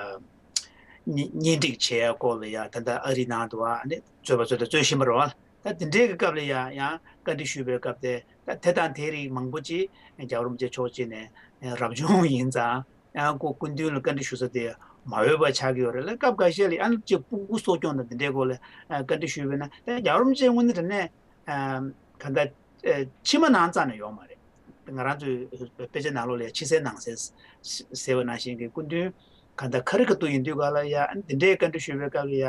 གཉེན་གཉེན་སྒྲིག་བྱེད་ཡག་སྐོར་ལ་ཡ་ད་ལྟ་ཨ་རིའི་ནང་དུ་བ་ཨ་ནི་རྩོད་པ་རྩོད་ད་རྩོད་བཞིན་པ་རེད་བ། ད་དེ་འདྲའི་གི་སྐབས་ལ་ཡང་ཡང་བཀའ་འདྲི་ཞུས་པའི་སྐབས་དེ་ད་དེ་དང་དེའི་རིགས་མང་པོ་ཅིག་རྒྱལ་བ་རིན་པོ་ཆེ་མཆོག་ཅིག་ནས་རབ་བྱུང་ཡིན་ཙང་ཡང་ཁོ་སྐུ་མདུན་ལ་བཀའ་འདྲི་ཞུ་ས་དེ་མ་འོས་པ་ཆགས་ཀྱི་ཡོད་རེད་ལ། སྐབས་འགའ་ཤས་ལ་ཡང་ཅིག་སྤུ་གུ་གསོ་སྐྱོང་དང་དེ་འདྲའི་སྐོར་ལ་བཀའ་འདྲི་ཞུས་པས་ན་ད་རྒྱལ་བ་རིན་པོ་ཆེ་དངོས་གནས་དྲང་གནས་གང་ལྟར་ཕྱི་མ་ནང་རྩ་ནས་ཡོང་མ་རེད། ང་རང་ཚོའི་དཔེ་ཆ་ནང་ལོགས་ལ་ཡང་ཕྱི་གསལ་ནང་གསལ་ཟེར་བ་ནང་བཞིན་གྱི་སྐུ་མདུན་གང་ལྟར་ཁ་རི་ཁ་ཐུག་ཡིན་དུས་ག་ལ་ཡ་འདི་འདྲའི་བཀའ་འདྲི་ཞུས་པའི་སྐབས་ལ་ཡ་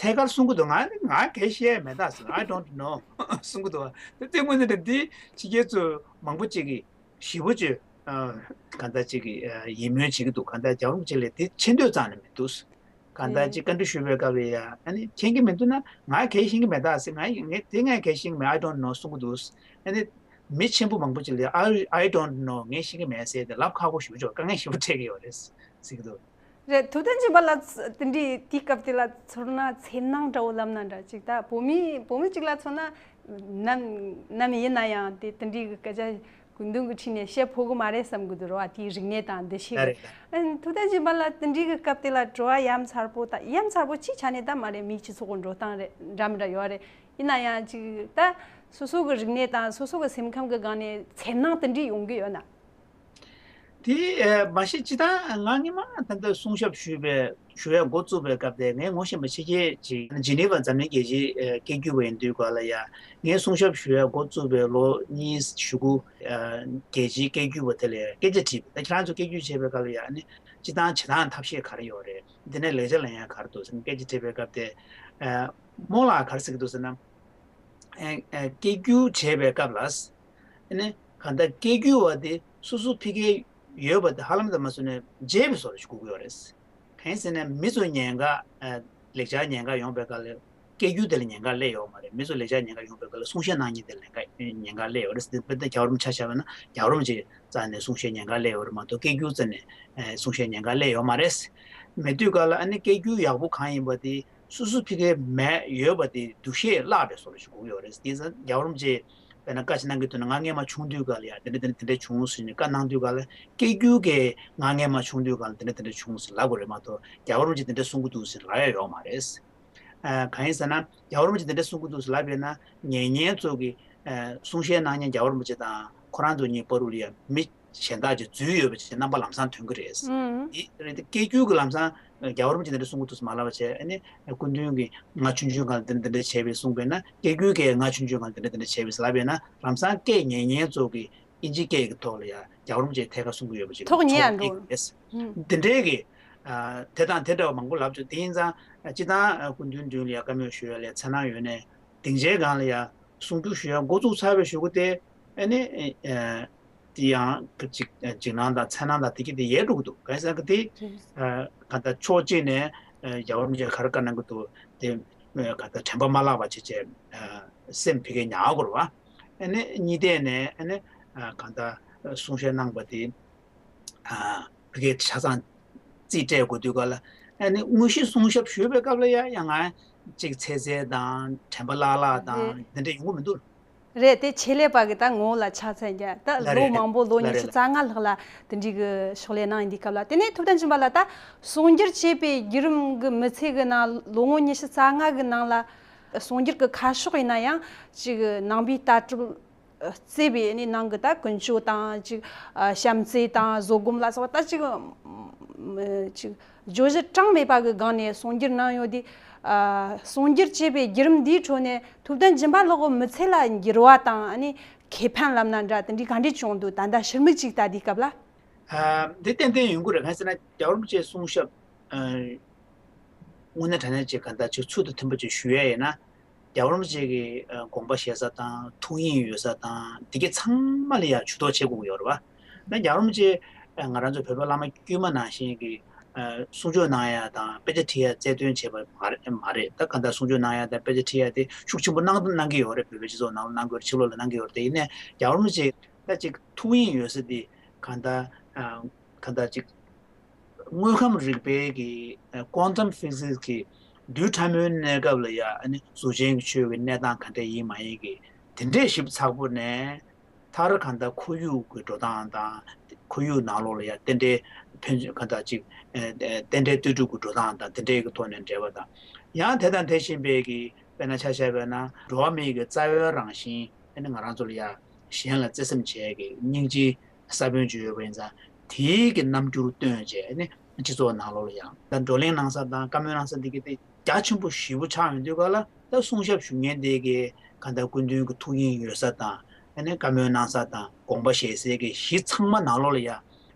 ཐད་ཀར་གསུང་གི་འདུག་ང་ང་གལ་ཤེས་མེད་ད་ཟེར། I don't know གསུང་གི་འདུག་དེ་དངོས་གནས་འདི་ཕྱི་རྒྱལ་ཚོ་མང་པོ་ཅིག་གིས་ཞེ་པོ་ཅིག་གང་ལྟར་ཅིག་གིས་ཡིད་སྨོན་བྱེད་ཀྱི་འདུག་གང་ལྟར་རྒྱལ་བ་རིན་པོ་ཆེ་ལ་དེ་ཆེ་འདོད་རྩ་ནས་མི་འདུག་གང་ལྟར་ཅིག་བཀའ་འདྲི་ཞུས་པའི་སྐབས་ལ་ཡ་ཨ་ནི་མཁྱེན་གྱི་མི་འདུག་ན་ང་གལ་ཤེས་ཀྱི་མེད་ད་ཟེར། ང་ངས་དེ་ངས་གལ་ཤེས་ཀྱི་མེད། I don't know གསུང་གི་འདུག་ཨ་ནི་མི་ཆེན་པོ་མང་པོ་ཅིག་ལ་I I don't know ངས་ཤེས་ཀྱི་མེད་ཟེར་ཏེ་ལབ་ཁག་པོ་ཞེ་པོ་ཅིག་དཀའ་ངལ་ཞེ་པོ་འཕྲད་ཀྱི་ཡོད་རེད་ཟེར་གྱི་འདུག་རེད། ཐུབ་བསྟན་སྦྱིན་པ་ལགས་དེ་འདྲའི་དེའི་སྐབས་དེ་ལ་ཚོར་སྣང་འདྲ་བོ་ལབ་ན་འདྲ་ཅིག་ད་བོད་མི་བོད་མི་གཅིག་ལ་མཚོན་ན་ནམ་ནམ་ཡིན་ན་ཡང་དེ་དེ་འདྲའི་སྐད་ཆ་སྐུ་མདུན་གྱི་འཁྲིས་ནས་བཤད་ཕོད་གི་མ་རེད་བསམ་གི་འདུག་རེད་བ། དེའི་རིག་གནས་དང་འདུ་ཤེས་ཀྱི། ཨ་ཐུབ་བསྟན་སྦྱིན་པ་ལགས་དེ་འདྲའི་གི་སྐབས་དེ་ལ་དྲི་བ་ཡ་མཚར་པོ་ད་ཡ་མཚར་པོ་གཅིག་ཆ་ནས་ད་མ་རེད། མིའི་སྤྱི་ཚོགས་ཀྱི་འགྲོ་སྟངས་རེད་འདྲ་མི་འདྲ་ཡོད་རེད། ཡིན་ན་ཡང་ཅིག་ད་སོ་སོ་གི་རིག་གནས་དང་སོ་སོ་གི་སེམས་ཁམས་ཀྱི་སྒང་ནས་འཚེར་སྣང་དེ་འདྲའི་ཡོང་གི་ཡོད་ན། དེ་ཨ་མ་གཞི་སྤྱིར་བཏང་ང་སྔོན་མ་ད་ལྟ་གསུང་ཞབས་ཞུས་པའི་ ཞུ་ཡ་འགོ་བཙུགས་པའི་སྐབས་དེ་ངས་ངོ་ཤེས་པ་ཕྱི་རྒྱལ་ཅིག་ཇི་ནི་ཝ་འཛམ་གླིང་རྒྱལ་སྤྱིའི་ཨ་སྐད་སྒྱུར་བ་ཡིན་དུས་སྐབས་ལ་ཡ། ངས་གསུང་ཞབས་ཞུ་ཡ་འགོ་བཙུགས་པའི་ལོ་གཉིས་གཞུག་གུ་ཨ་རྒྱལ་སྤྱིའི་སྐད་སྒྱུར་བ་དེ་ལ་ཡ་སྐད་ཆ་དྲིས་པ། ད་ཁྱེད་རང་ཚོ་སྐད་སྒྱུར་བྱེད་པའི་སྐབས་ལ་ཡ་ནི་སྤྱིར་བཏང་བྱེད་སྟངས་ཐབས་ཤེས་ག་རེ་ཡོད་རེད། འདི་ནས་ལེགས་ཆ་ལེན་ཡ་ག་རེ་འདུག་ཟེར་ནས་སྐད་ཆ་དྲིས་པའི་སྐབས་དེ། ཨ་རྨོ་ལགས་ག་རེ་ཟེར་གྱི་འདུག་ཟེར་ན། ཨ་ཨ་སྐད་སྒྱུར་བྱེད་པའི་སྐབས་ལ། ཨ་ནི་གང་ལྟར་སྐད་སྒྱུར་བ་དེ་སོ་སོ་ཕ་གིར་ཡོད་པ་དེ་ཧ་ལམ་དུ་མ་བཟོས་ནས་བརྗེད་པའི་བཟོ་འདྲ་ཞིག་དགོས་ཀྱི་ཡོད་རེད། གང་ཡིན་ཟེར་ན་མི་ཚོ་ཉེན་ཁ་ཨ་ལེགས་ཆ་ཉེན་ཁ་ཡོང་པའི་སྐབས་ལ་སྐད་སྒྱུར་དེ་ལ་ཉེན་ཁ་སླེབས་ཡོད་མ་རེད། མི་ཚོ་ལེགས་ཆ་ཉེན་ཁ་ཡོང་པའི་སྐབས་ལ་གསུང་བཤད་གནང་མཁན་དེ་ལ་ཉེན་ཁ་ཉེན་ཁ་སླེབས་ཡོད་རེད་ཟེར་དུས། དཔེར་ན་རྒྱལ་བ་རིན་པོ་ཆེ་ཆ་བཞག་པ་ན་རྒྱལ་བ་རིན་པོ་ཆེ་རྩ་ནས་གསུང་བཤད་ཉེན་ཁ་སླེབས་ཡོད་རེད་མ་གཏོགས་སྐད་སྒྱུར་རྩ་ནས་ཨ་གསུང་བཤད་ཉེན་ཁ་སླེབས་ཡོད་མ་རེད། མེད་དུས་སྐབས་ལ་ཨ་ནི་སྐད་སྒྱུར་ཡག་པོ་གང་ཡིན་པ་དེ་སོ་སོ་ཕ་གིར་མེད་ཡོད་པ་དེ་འདུ་ཤེས་བརླག་པའི་བཟོ་འདྲ་ཞིག་དགོས་ཀྱི་ཡོད་རེད། དེ་ཚོ་རྒྱལ་བ་རིན་པོ་ཆེས་དཔེར་ན་བཀའ་ཆེ་གནང་གི་འདུག་ན། ང་སྔས་མ་བྱུང་དུས་སྐབས་ལ་ཡ་དེ་འདྲ་དེ་འདྲ་དེ་འདྲ་བྱུང་ཟེར་ནས་བཀའ་གནང་དུས་སྐབས་ལ་སྐད་སྒྱུར་གྱིས་ང་སྔས་མ་བྱུང་དུས་སྐབས་ལ་དེ་འདྲ་དེ་འདྲ་བྱུང་ཟེར་ལབ་དགོས་རེད་མ་གཏོགས། རྒྱལ་བ་རིན་པོ་ཆེས་དེ་འདྲ་གསུང་གི་འདུག་ཟེར་ལབ་ཡ་ཡོད་མ་རེད། ཨ་གང་ཡིན་ཟེར་ན་རྒྱལ་བ་རིན་པོ་ཆེས་དེ་འདྲ་གསུང་གི་འདུག་ཟེར་ལབ་ཡོད་ན་ཉན་མཁན་ཚོ་གིས་ཨ་གསུང་བཤད་གནང་མཁན་རྒྱལ་བ་རིན་པོ་ཆེ་དང་ཁོ་རང་ཚོ་གཉིས་བར་དུ་ལ་ཡ་མི་གཞན་དག་ཅིག་འཛུལ་ཡོད་པ་ཅིག་རྣམ་པ་ལམ་སང་ཐོན་གྱི་རེད། ཨང་། འདི་རེད་དེ་སྐད་སྒྱུར་གྱི་ལམ་སང་རྒྱལ་བ་རིན་པོ་ཆེས་འདི་འདྲ་གསུང་གི་འདུག་ཟེར་མ་ལབ་པ་བྱས། ཨ་ནི་སྐུ་མདུན་གྱིས་ང་ཆུང་ཆུང་སྒང་ལ་འདི་འདི་འདྲ་བྱས་པས་གསུངས་པས་ན། སྐད་སྒྱུར་གྱིས་ང་ཆུང་ཆུང་སྒང་ལ་འདི་འདྲ་འདི་འདྲ་བྱས་པས་ཟེར་ལབ་པས་ན། ལམ་སང་སྐད་ཉན་མཁན་ཚོ་གིས་ཨིན་ཇི་སྐད་ཀྱི་ཐོག་ལ་ཡ་རྒྱལ་བ་རིན་པོ་ཆེས་ཐད་ཀར་གསུང་གི་ཡོད་པ་ཅིག་ཐོག་ཉན་ཡ་འགྲོ་གི་རེད། ཨང་། འདི་འདྲའི་གི་ཨ་དེ་དང་དེ་འདྲ་བ་མང་པོ་ལབ་བྱུང་། དེ་ཡིན་ཙང་སྤྱིར་བཏང་སྐུ་མདུན་མདུན་ལ་ཡ་བཀའ་མོལ་ཞུ་ཡ་ལ་ཡ་འཚེར་སྣང་ཡོད་ནའི། སྡིངས་ཆའི་སྒང་ལ་ཡ་གསུང་སྒྱུར་ཞུ་ཡ་འགོ་བཙུགས་ཚར་བའི་གཞུག་གུ་དེ་ཨ་ནི་ཨ་དེ་ཡང་ཅིག་འཇིགས་སྣང་དང་འཚེར་སྣང་དང་དེ་གྱད་དེ་ཡལ་འགྲོ་གི་འདུག་གང་ཟེར་ན་དེ་ཨ་ག་ད་ཕྱོགས་གཅིག་ནས་ཨ་རྒྱལ་བ་རིན་པོ་ཆེས་ག་རེ་བཀའ་གནང་གི་འདུག་དེ་ཨ་ག་ད་དྲན་པ་མ་བརླག་པ་བྱས་བྱས་ཨ་སེམས་ཕ་གིར་ཉར་དགོས་རེད་པ། ཨ་ནི་གཉིས་ཐད་ནས་ཨ་ནི་ཨ་ག་ད་གསུང་བཤད་གནང་པ་དེ། ཨ་ཕ་གིར་ཆ་ཚང་རྩིས་སྤྲད་དགོས་དུས་སྐབས་ལ་ཨ་ནི་དངོས་གཞི་གསུང་ཞབས་ཞུས་པའི་སྐབས་ལ་ཡ་ཡང་ང་ཅིག་འཚེར་འཚེར་དང་དྲན་པ་བརླག་བརླག་དང་རེད། དེ་འདྲ་ཡོང་གི་མི་འདུག་རེད། དེ་ཆེད་ལས་པ་གི་ད་ངོ་བོ་ལ་ཆགས་ཚར་རྒྱུ་ད་ལ་ལོ་རེད། མང་པོ་ལོ་ལ་ཉི་ཤུ་རེད། རྩ་ལྔ་ལྷག་ལ་དེ་འདྲའི་གི་ཕྱག་ལས་གནང་ཡིན་དུས་སྐབས་ལ། དེ་ནས་ཐུབ་བསྟན་སྦྱིན་པ་ལགས་ད་གསུང་སྒྱུར་བྱེད་པའི་བརྒྱུད་རིམ་གི་མི་ཚེ་གི་ནང་ལོ་ངོ་ཉི་ཤུ་རྩ་ལྔ་གི་ནང་ལ་གསུང་སྒྱུར་གི་ཁ་ཕྱོགས་ཡིན་ན་ཡང་ཅིག་ནང་པའི་ལྟ་གྲུབ་བརྩེ་བའི་ནི་ནང་གི་ད་ཀུན་སྤྱོད་དང་ཅིག་ཨ་བྱམས་བརྩེ་དང་བཟོད་སྒོམ་ལ་སོགས་པ་ད་ཅིག་ཨམ་ཅིག་བརྗོད་གཞི་གྲངས་མེད་པ་གི་སྒང་ནས་གསུང་སྒྱུར་གནང་ཡོད་དེ། ཨ་གསུང་སྒྱུར་བྱེད་པའི་བརྒྱུད་རིམ་འདིའི་ཁྲོད་ནས་ཐུབ་བསྟན་སྦྱིན་པ་ལགས་ཀྱི་མི་ཚེ་ལ་འགྱུར་བ་དང་ཨ་ནི་ཁེ་ཕན་ལབ་ན་འདྲ་དེ་འདྲའི་ག་འདྲས་བྱུང་འདུག་ད་ལྟ་ཕྱི་མིག་ཅིག་ལྟ་དུས་སྐབས་ལ། ཨ་འདི་ཏན་ཏན་ཡོང་གི་རེད། གང་ཟེར་ན་རྒྱལ་བ་རིན་པོ་ཆེའི་གསུང་ཞབས་ཨ་དངོས་གནས་དྲང་གནས་ཅིག་ག་འདྲ་ཅིག་ཚུལ་དང་མཐུན་པ་ཅིག་ཞུ་ཡ་ཡིན་ན། རྒྱལ་བ་རིན་པོ་ཆེ་གི་ཨ་དགོངས་པ་བཞེས་ས་དང་ཐུགས་དབྱིངས་ཡོད་ས་དང་དེ་གྱད་ཚང་མ་ལ་ཡང་ཇུས་གཏོགས་བྱེད་དགོས་ཀྱི་ཡོད་རེད་པ། ན་རྒྱལ་བ་རིན་པོ་ཆེ་ཨ་ང་རང་ཚོ་བོད་པ་བླ་མ་དཀྱུས་མ་ནང་བཞིན་གྱི་ཨ་གསུང་ཆོས་གནང་ཡ་དང་དཔེ་ཆ་ཁྲིད་ཡ་རྩལ་འདོན་བྱས་པ་མ་རེད། མ་རེད། ད་ག་འདྲ་གསུང་ཆོས་གནང་ཡ་དང་དཔེ་ཆ་ཁྲིད་ཡ་དེ་ཤུགས་ཆེན་པོ་གནང་གནང་གི་ཡོད་རེད། བོད་པའི་སྤྱི་ཚོགས་ནང་ལ་གནང་གི་ཡོད་རེད། ཕྱི་ལོགས་ལ་གནང་གི་ཡོད་རེད། དེ་ཡིན་ནའི་རྒྱལ་བ་རིན་པོ་ཆེ་ད་ཅིག་ཐུགས་དབྱིངས་ཡོད་ས་དེ་ག་འདྲ་ཨ་ག་འདྲ་ཅིག་དངོས་ཁམས་རིག་པའི་གི་ཨ་quantum physics གི་རྡུལ་ཕྲ་མོའི་གནས་སྐབས་ལ་ཡ་ཨ་ནི་གཟུགས་ཅན་གྱི་ཆོས་ཀྱི་གནས་སྟངས་ག་འདྲ་ཡིན་མ་ཡིན་གྱི་དེ་འདྲས་ཞིབ་ཚགས་པོ་ནས། མཐར་གང་ལྟར་ཁོར་ཡུག་གི་འགྲོ་སྟངས་དང་། ཁོར་ཡུག་ནང་ལོགས་ལ་ཡང་རྟེན་འབྲེལ་ཕན་ཚུན་གང་ལྟར་ཅིག་ཨ་རྟེན་འབྲེལ་ལྟོས་གྲུབ་ཀྱི་འགྲོ་སྟངས་དང་དེ་འདྲའི་གི་ཐོག་ནས་འབྲེལ་བ་དང་། ཡང་དེ་དང་དེ་བཞིན་པའི་གི་དཔེར་ན་ཆ་བཞག་པ་ན་འགྲོ་བ་མིའི་གི་རྩ་བའི་རང་བཞིན་ཨ་ནི་ང་རང་ཚོ་ལ་ཡང་གཞན་ལ་བརྩེ་སེམས་བྱེད་ཀྱི་སྙིང་རྗེའི་ས་བོན་ཅིག་ཡོད་པ་ཡིན་ཙང་དེའི་གི་རྣམ་འགྱུར་སྟོན་བྱས་ཨ་ནི་སྤྱི་ཚོགས་ནང་ལོགས་ལ་ཡང་ད་བགྲོ་གླེང་གནང་ས་དང་བཀའ་མོལ་གནང་ས་འདི་གི་དེ། རྒྱ་ཆེན་པོ་ཞེ་པོ་ཆགས་ཡོང་དུས་སྐབས་ལ་ད་གསུང་ཞབས་ཞུ་མཁན་དེ་གའི་གང་ལྟར་སྐུ་མདུན་གྱི་ཐུགས་དབྱིངས་ཡོད་ས་དང་ཨ་ནི་བཀའ་མོལ་གནང་ས་དང་དགོངས་པ་བཞེས་སའི་གི་གཞི་ཚང་མ་ནང་ལོགས་ལ་ཡ་ཨ་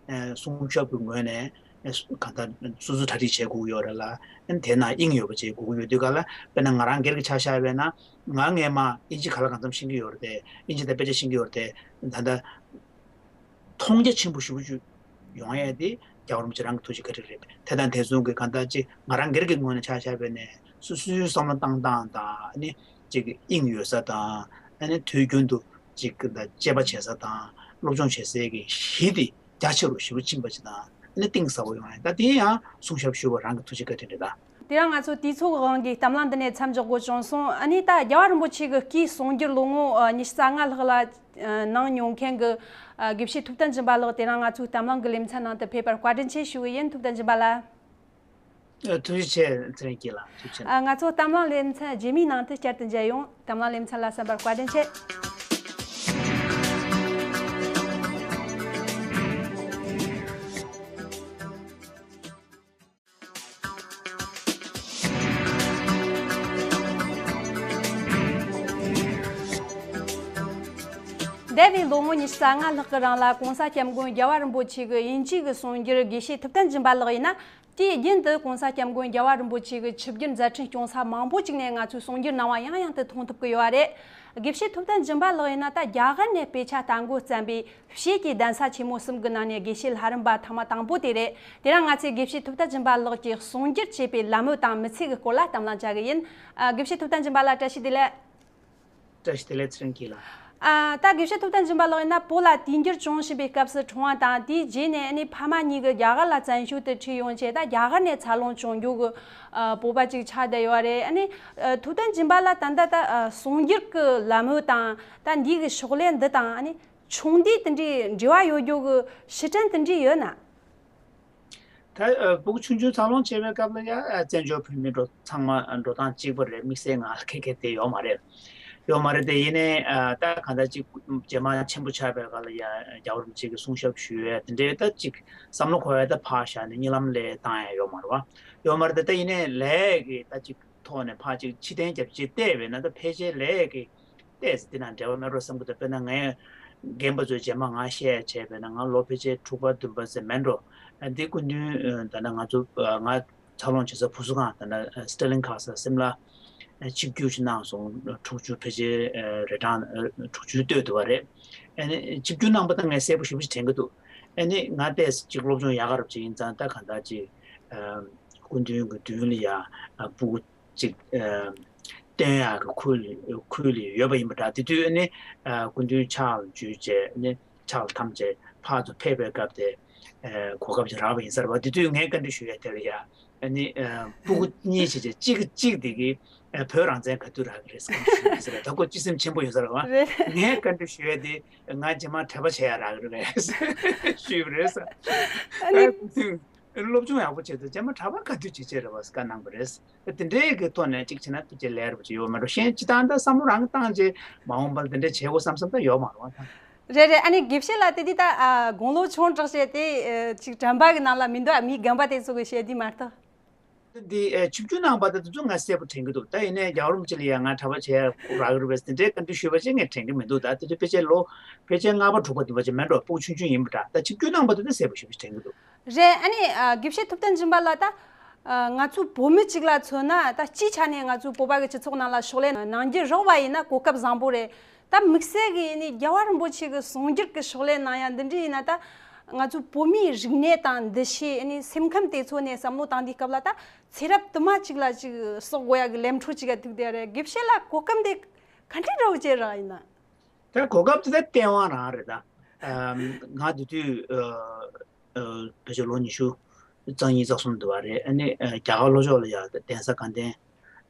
གསུང་ཞབས་ཀྱི་ངོས་ནས་ཨ་གང་ལྟར་སོ་སོ་གྲ་སྒྲིག་བྱེད་དགོས་ཀྱི་ཡོད་རེད་ལ། ཨ་ནི་དེ་ནང་དབྱིངས་ཡོད་པ་བྱེད་དགོས་ཀྱི་ཡོད་དུས་སྐབས་ལ་དཔེར་ན་ང་རང་སྒེར་གྱི་ཆ་བཞག་པ་ཡིན་ན་ང་སྔས་མ་ཨིན་ཇི་ག་ལ་གང་འཚམ་ཤེས་ཀྱི་ཡོད་རེད་དེ། ཨིན་ཇི་དང་དཔེ་ཆ་ཤེས་ཀྱི་ཡོད་རེད་དེ། ད་ལྟ། མཐོང་རྒྱ་ཆེན་པོ་ཞེ་པོ་ཅིག་ཡོང་ཡ་དེ་རྒྱལ་བ་རིན་པོ་ཆེ་རང་གི་ཐུགས་རྗེ་བཀའ་དྲིན་རེད། དེ་དང་དེ་མཚུངས་ཀྱི་གང་ལྟར་ཅིག་ང་རང་སྒེར་གྱི་ངོས་ནས་ཆ་བཞག་པ་ཡིན་ན་སོ་སོའི་བསམ་བློ་བཏང་སྟངས་དང་ཨ་ནི་ཅིག་དབྱིངས་ཡོད་ས་དང་ཨ་ནི་དུས་རྒྱུན་དུ་ཅིག་གང་ལྟར་དཔྱད་པ་བྱེད་ས་དང་སློབ་སྦྱོང་བྱེད་སའི་གི་གཞི་དེ་རྒྱ་ཆེ་རུ་ཞེ་པོ་ཕྱིན་པ་ཅིག་དང་ཨ་ནི་གཏིང་ཟབ་པོ་ཡོང་ཡ། ད་དེ་ཡང་གསུང་ཞབས་ཞུ་བ་རང་གི་ཐུགས་རྗེ་བཀའ་དྲིན་རེད་ད། དེ་རིང་ང་ཚོ་དུས་ཚོད་ཀྱི་དབང་གིས་གཏམ་གླེང་འདི་ནས་མཚམས་འཇོག་དགོས་བྱུང་སོང་། ཨ་ནི་ད་རྒྱལ་བ་རིན་པོ་ཆེ་གི་སྐུའི་གསུང་སྒྱུར་ལོ་ངོ་ཉི་ཤུ་རྩ་ལྔ་ལྷག་ལ་གནང་མྱོང་མཁན་གྱི་དགེ་བཤེས་ཐུབ་བསྟན་སྦྱིན་པ་ལགས་དེ་རིང་ང་ཚོའི་གཏམ་གླེང་གི་ལེ་ཚན་ནང་དུ་ཕེབས་པར་བཀའ་དྲིན་ཆེ་ཞུ་གི་ཡིན། ཐུབ་བསྟན་སྦྱིན་པ་ལགས། ཨ་ཐུགས་རྗེ་ཆེ་ཚེ་རིང་སྐྱིད་ལགས། ཐུགས་རྗེ་ཆེ། ཨ་ང་ཚོ་གཏམ་གླེང་ལེ་ཚན་རྗེས་མའི་ནང་དུ་བསྐྱར་དུ་མཇལ་ཡོང་། གཏམ་གླེང་ལེ་ཚན་ལ་གསན་པར་བཀའ་དྲིན་ཆེ། འདས་པའི་ལོ་ངོ་ཉི་ཤུ་རྩ་ལྔ་ལྷག་གི་རིང་ལ་༸གོང་ས་༸སྐྱབས་མགོན་རྒྱལ་བ་རིན་པོ་ཆེ་གི་དབྱིན་ཇི་གི་གསུང་སྒྱུར་དགེ་བཤེས་ཐུབ་བསྟན་སྦྱིན་པ་ལགས་ཡིན་ན། དུས་རྒྱུན་དུ་༸གོང་ས་༸སྐྱབས་མགོན་རྒྱལ་བ་རིན་པོ་ཆེ་གི་ཆིབས་བསྒྱུར་མཛད་འཕྲིན་སྐྱོང་ས་མང་པོ་ཅིག་ནས་ང་ཚོས་གསུང་སྒྱུར་གནང་བ་ཡང་ཡང་དུ་མཐོང་ཐུབ་ཀྱི་ཡོད་པ་རེད། དགེ་བཤེས་ཐུབ་བསྟན་སྦྱིན་པ་ལགས་ཡིན་ན། ད་རྒྱ་གར་ནས་དཔེ་ཆ་ལྟ་འགོ་བརྩམས་པའི་ཕྱིས་ཀྱི་གདན་ས་ཆེན་མོ་གསུམ་གྱི་ནང་ནས་དགེ་བཤེས་ལྷ་རམས་པ་ཐེངས་མ་དང་པོ་དེ་རེད། དེ་རིང་ང་ཚོས་དགེ་བཤེས་ཐུབ་བསྟན་སྦྱིན་པ་ལགས་ཀྱིས་གསུང་སྒྱུར་བྱས་པའི་ལད་མོ་དང་མི་ཚེ་གི་སྐོར་ལ་གཏམ་གླེང་བྱ་གི་ཡིན། ཨ། དགེ་བཤེས་ཐུབ་བསྟན་སྦྱིན་པ་ལགས། བཀྲ་ཤིས་བདེ་ལེགས། བཀྲ་ཤིས་བདེ་ལེགས། ཚེ་རིང་སྐྱིད་ལགས། ཨ། ད་དགེ་བཤེས་ཐུབ་བསྟན་སྦྱིན་པ་ལགས་ཡིན་ན། བོད་ལ་དུས་འགྱུར་བྱུང་བཞིན་པའི་སྐབས་སུ་འཁྲུངས་པ་དང་། དེའི་རྗེས་ནས་ཨ་ནི་ཕ་མ་གཉིས་ཀྱིས་རྒྱ་གར་ལ་བཙན་བྱོལ་དུ་ཁྲིད་ཡོང་བྱས། ད་རྒྱ་གར་ནས་འཚར་ལོངས་བྱུང་རྒྱུ་གི་ཨ། བོད་པ་ཅིག་ཆགས་བསྡད་ཡོད་རེད། ཨ་ནི་ཨ། ཐུབ་བསྟན་སྦྱིན་པ་ལགས་ད་ལྟ་ད་ཨ། གསུང་སྒྱུར་གྱི་ལད་མོ་དང་། ད་འདི་གི་ཕྱག་ལས་འདི་དང་ཨ་ནི་ཆུང་དུས་དེ་འདྲའི་འབྲེལ་བ་ཡོད་རྒྱུ་གི་ཕྱིར་དྲན་དེ་འདྲའི་ཡོད་ན། ད་ཨ། སྤུ་གུ་ཆུང་ཆུང་འཚར་ལོངས་བྱེད་པའི་སྐབས་ལ་ཡ། ཨ། བཙན་བྱོལ་བོད་མི་འགྲོ་ཚང་མ་འགྲོ་སྟངས་གཅིག་པ་རེད། དམིགས་བསལ་ང་ལ་ཁེ་ཁེ་དེ་ཡོད་མ་རེད། ཡོད་མ་རེད་དེ། ཡིན་ནའི་ཨ། ད་གང་ལྟར་ཅིག་རྗེས་མ་ཆེན་པོ་ཆགས་པའི་སྐབས་ལ་ཡ། རྒྱལ་བ་རིན་པོ་ཆེ་གི་གསུང་ཞབས་ཞུ་ཡས་དེ་འདྲའི་ད་ཅིག་བསམ་བློ་འཁོར་ཡས་ད་ཕར་བཞག་ནས་གཉིད་ལམ་ལས་བཏང་ཡས་ཡོད་མ་རེད་པ། ཡོད་མ་རེད་དེ། ད་ཡིན་ནའི་ལས་ཀྱི་ད་ཅིག་ཐོག་ནས་ཕར་ཅིག་ཕྱིར་འཐེན་རྒྱབ་ཅིག་བལྟས་པས་ན། ད་ཕལ་ཆེར་ལས་ཀྱི་ཏོག་ཙམ་འདི་ན་འབྲེལ་བ་མེད་འགྲོ་བསམ་གྱི་འདུག་དཔེར་ན་ངས་རྒན་པ་ཚོས་རྗེས་མ་ང་བཤད་བྱས་པས་ན། ང་ལོ་ཕལ་ཆེར་དྲུག་པ་བདུན་པ་ཙམ་མེད་འགྲོ། འདི་སྐུ་མདུན་ད་ལྟ་ང་ཚོ་ང་འཚར་ལོངས་བྱེད་ས་བུ་གསོ་ཁང་ད་ལྟ་སི་ཊར་ལིང་ཁ་སང་སིམ་ལ་ཆིབས་བསྒྱུར་ཞིག་གནང་སོང་། དྲུག་ཅུ་ཕལ་ཆེར་རེ་གྲངས་དྲུག་ཅུ་བསྟོད་འདུག་པ་རེད། ཨ་ནི་ཆིབས་བསྒྱུར་གནང་པ་ད་ངས་གསལ་པོ་ཞེ་པོ་ཅིག་དྲན་གྱི་འདུག་ཨ་ནི་ང་ཏོག་ཙམ་ཅིག་སློབ་སྦྱོང་ཡག་ག་རབ་ཅིག་ཡིན་ཙང་། ད་གང་ལྟར་ཅིག་སྐུ་མདུན་གྱི་མདུན་ལ་ཡ་སྤུ་གུ་ཅིག་ཨ། སྟོན་ཡག་གི་ཁུལ་ཁུལ་ལ་ཡོད་པ་ཡིན་པ་འདྲ། དེ་དུས་ཨ་ནི་ཨ། སྐུ་མདུན་ཕྱག་ལ་འཇུས་བྱས། ཨ་ནི་ཕྱག་ལ་འཐམས་བྱས་ཕར་ཚུར་ཕེབས་པའི་སྐབས་དེ། ཨ། གོ་སྐབས་ཅིག་རག་པ་ཡིན་ས་རེད་པ། དེ་དུས་ངས་བཀའ་འདྲི་ཞུ་ཡ་དེ་ལ་ཡ། ཨ་ནི་ཨ། སྤུ་གུ་གཉིས་བྱས་བྱས་གཅིག་གིས་གཅིག་དེ་གིས་ཨ། བོད་རང་བཙན་ག་དུས་རག་གི་རེད་ཟེར་བཀའ་འདྲི་ཞུ་ཡ་ཡིན་ས་རེད། ད་ཁོ་སྤྱི་སེམས་ཆེན་པོ་ཡོད་ས་རེད་པ། རེད། ངས་བཀའ་འདྲི་ཞུ་ཡ་དེ། ང་རྗེས་མ་གྲྭ་པ་བྱེད་ཡ་རག་གི་རེད་པས་ཞུས་པ་རེད་ཟེར། ཨ་ནི། ཨ། སློབ་སྦྱོང་ཡག་པོ་བྱས་ཏེ་རྗེས་མ་གྲྭ་པ་ག་དུས་བྱེད་བྱེད་རེད་པ་ཟེར་བཀའ་གནང་པ་རེད། དེ་འདྲའི་གི་ཐོག་ནས་ཅིག་བྱས་ན་ཕལ་ཆེར་ལས་རབ་ཅིག་ཡོད་མ་རེད། གཞན་སྤྱིར་བཏང་ད་བསམ་བློ་རང་བཏང་བྱས་མ་འོངས་པ་ལ་དེ་འདྲ་བྱེད་དགོས་བསམ་བསམ་ད་ཡོད་མ་རེད་པ། རེད་རེད། ཨ་ནི་དགེ་བཤེས་ལགས་དེ་དུས་ད་ཨ། དགུང་ལོ་ཆུང་དྲགས་བྱས་ཏེ་ཨ། ཅིག་དྲན་པ་གི་ནང་ལ་མི་འདུག་ཨ། མི་རྒན་པ་དེ་ཚོ་གི་བཤད་དུས་མ་གཏོགས། འདི་ཨ། ཆིབས་བསྒྱུར་གནང་པ་དང་དེ་ཚོ་ང་གསལ་པོ་དྲན་གྱི་འདུག་ད་ཡིན་ནའི་རྒྱལ་བ་རིན་པོ་ཆེ་ལ་ཡ་ང་གྲྭ་པ་བྱེད་ཡ་རག་གི་རེད་པས་དེ་འདྲའི་བཀའ་འདྲི་ཞུས་པ་ཅིག་ངས་དྲན་གྱི་མི་འདུག་ད་དེ་དུས་ཕལ་ཆེར་ལོ་ཕལ་ཆེར་ལྔ་པ་དྲུག་པ་བདུན་པ་ཅིག་མེད་འགྲོ། སྤུ་གུ་ཆུང་ཆུང་ཡིན་པ་འདྲ། ད་ཆིབས་བསྒྱུར་གནང་པ་དེ་ད་གསལ་པོ་ཞེ་པོ་ཅིག་དྲན་གྱི་འདུག་རེད། ཨ་ནི་ཨ། དགེ་བཤེས་ཐུབ་བསྟན་སྦྱིན་པ་ལགས། ད་ཨ། ང་ཚོ་བོད་མི་གཅིག་ལ་མཚོན་ན། ད་སྤྱིའི་ཆ་ནས་ང་ཚོའི་བོད་པ་གི་སྤྱི་ཚོགས་ནང་ལ་ཕྱག་ལས་གནང་རྒྱུ་རག་པ་ཡིན་ན་གོ་སྐབས་བཟང་པོ་རེད། ད་དམིགས་བསལ་གྱི་ཨ་ནི་རྒྱལ་བ་རིན་པོ་ཆེ་གི་གསུང་སྒྱུར་གྱི་ཕྱག་ལས་གནང་ཡ་འདི་འདྲ་ཡིན་ན། ད་ང་ཚོའི་བོད་མིའི་རིག་གནས་དང་འདུ་ཤེས། ཨ་ནི་སེམས་ཁམས་དེ་ཚོ་ནས་བསམ་བློ་བཏང་དུས་སྐབས་ལ། ད་ཚེ་རབས་དུ་མ་གཅིག་ལ་གཅིག་གསོག་དགོས་ཡ་གི་ལམ་འཕྲང་གཅིག་ག་ཐུག་བསྡད་རེད། དགེ་བཤེས་ལགས་གོ་སྐབས་འདི་ག་འདྲ་འདྲ་བོ་ཅིག་རག་ཡིན་ན། ད་གོ་སྐབས་དེ་ད་སྟེས་དབང་རང་རེད་ད། ཨམ། ང་དེ་དུས་ཨ། ཨ། ཕལ་ཆེར་ལོ་ཉི་ཤུ་རྩ་གཉིས་རྩ་གསུམ་འདུག་པ་རེད། ཨ་ནི་ཨ། རྒྱ་གར་ལྷོ་ཕྱོགས་ལ་ཡ་གདན་ས་དགའ་ལྡན་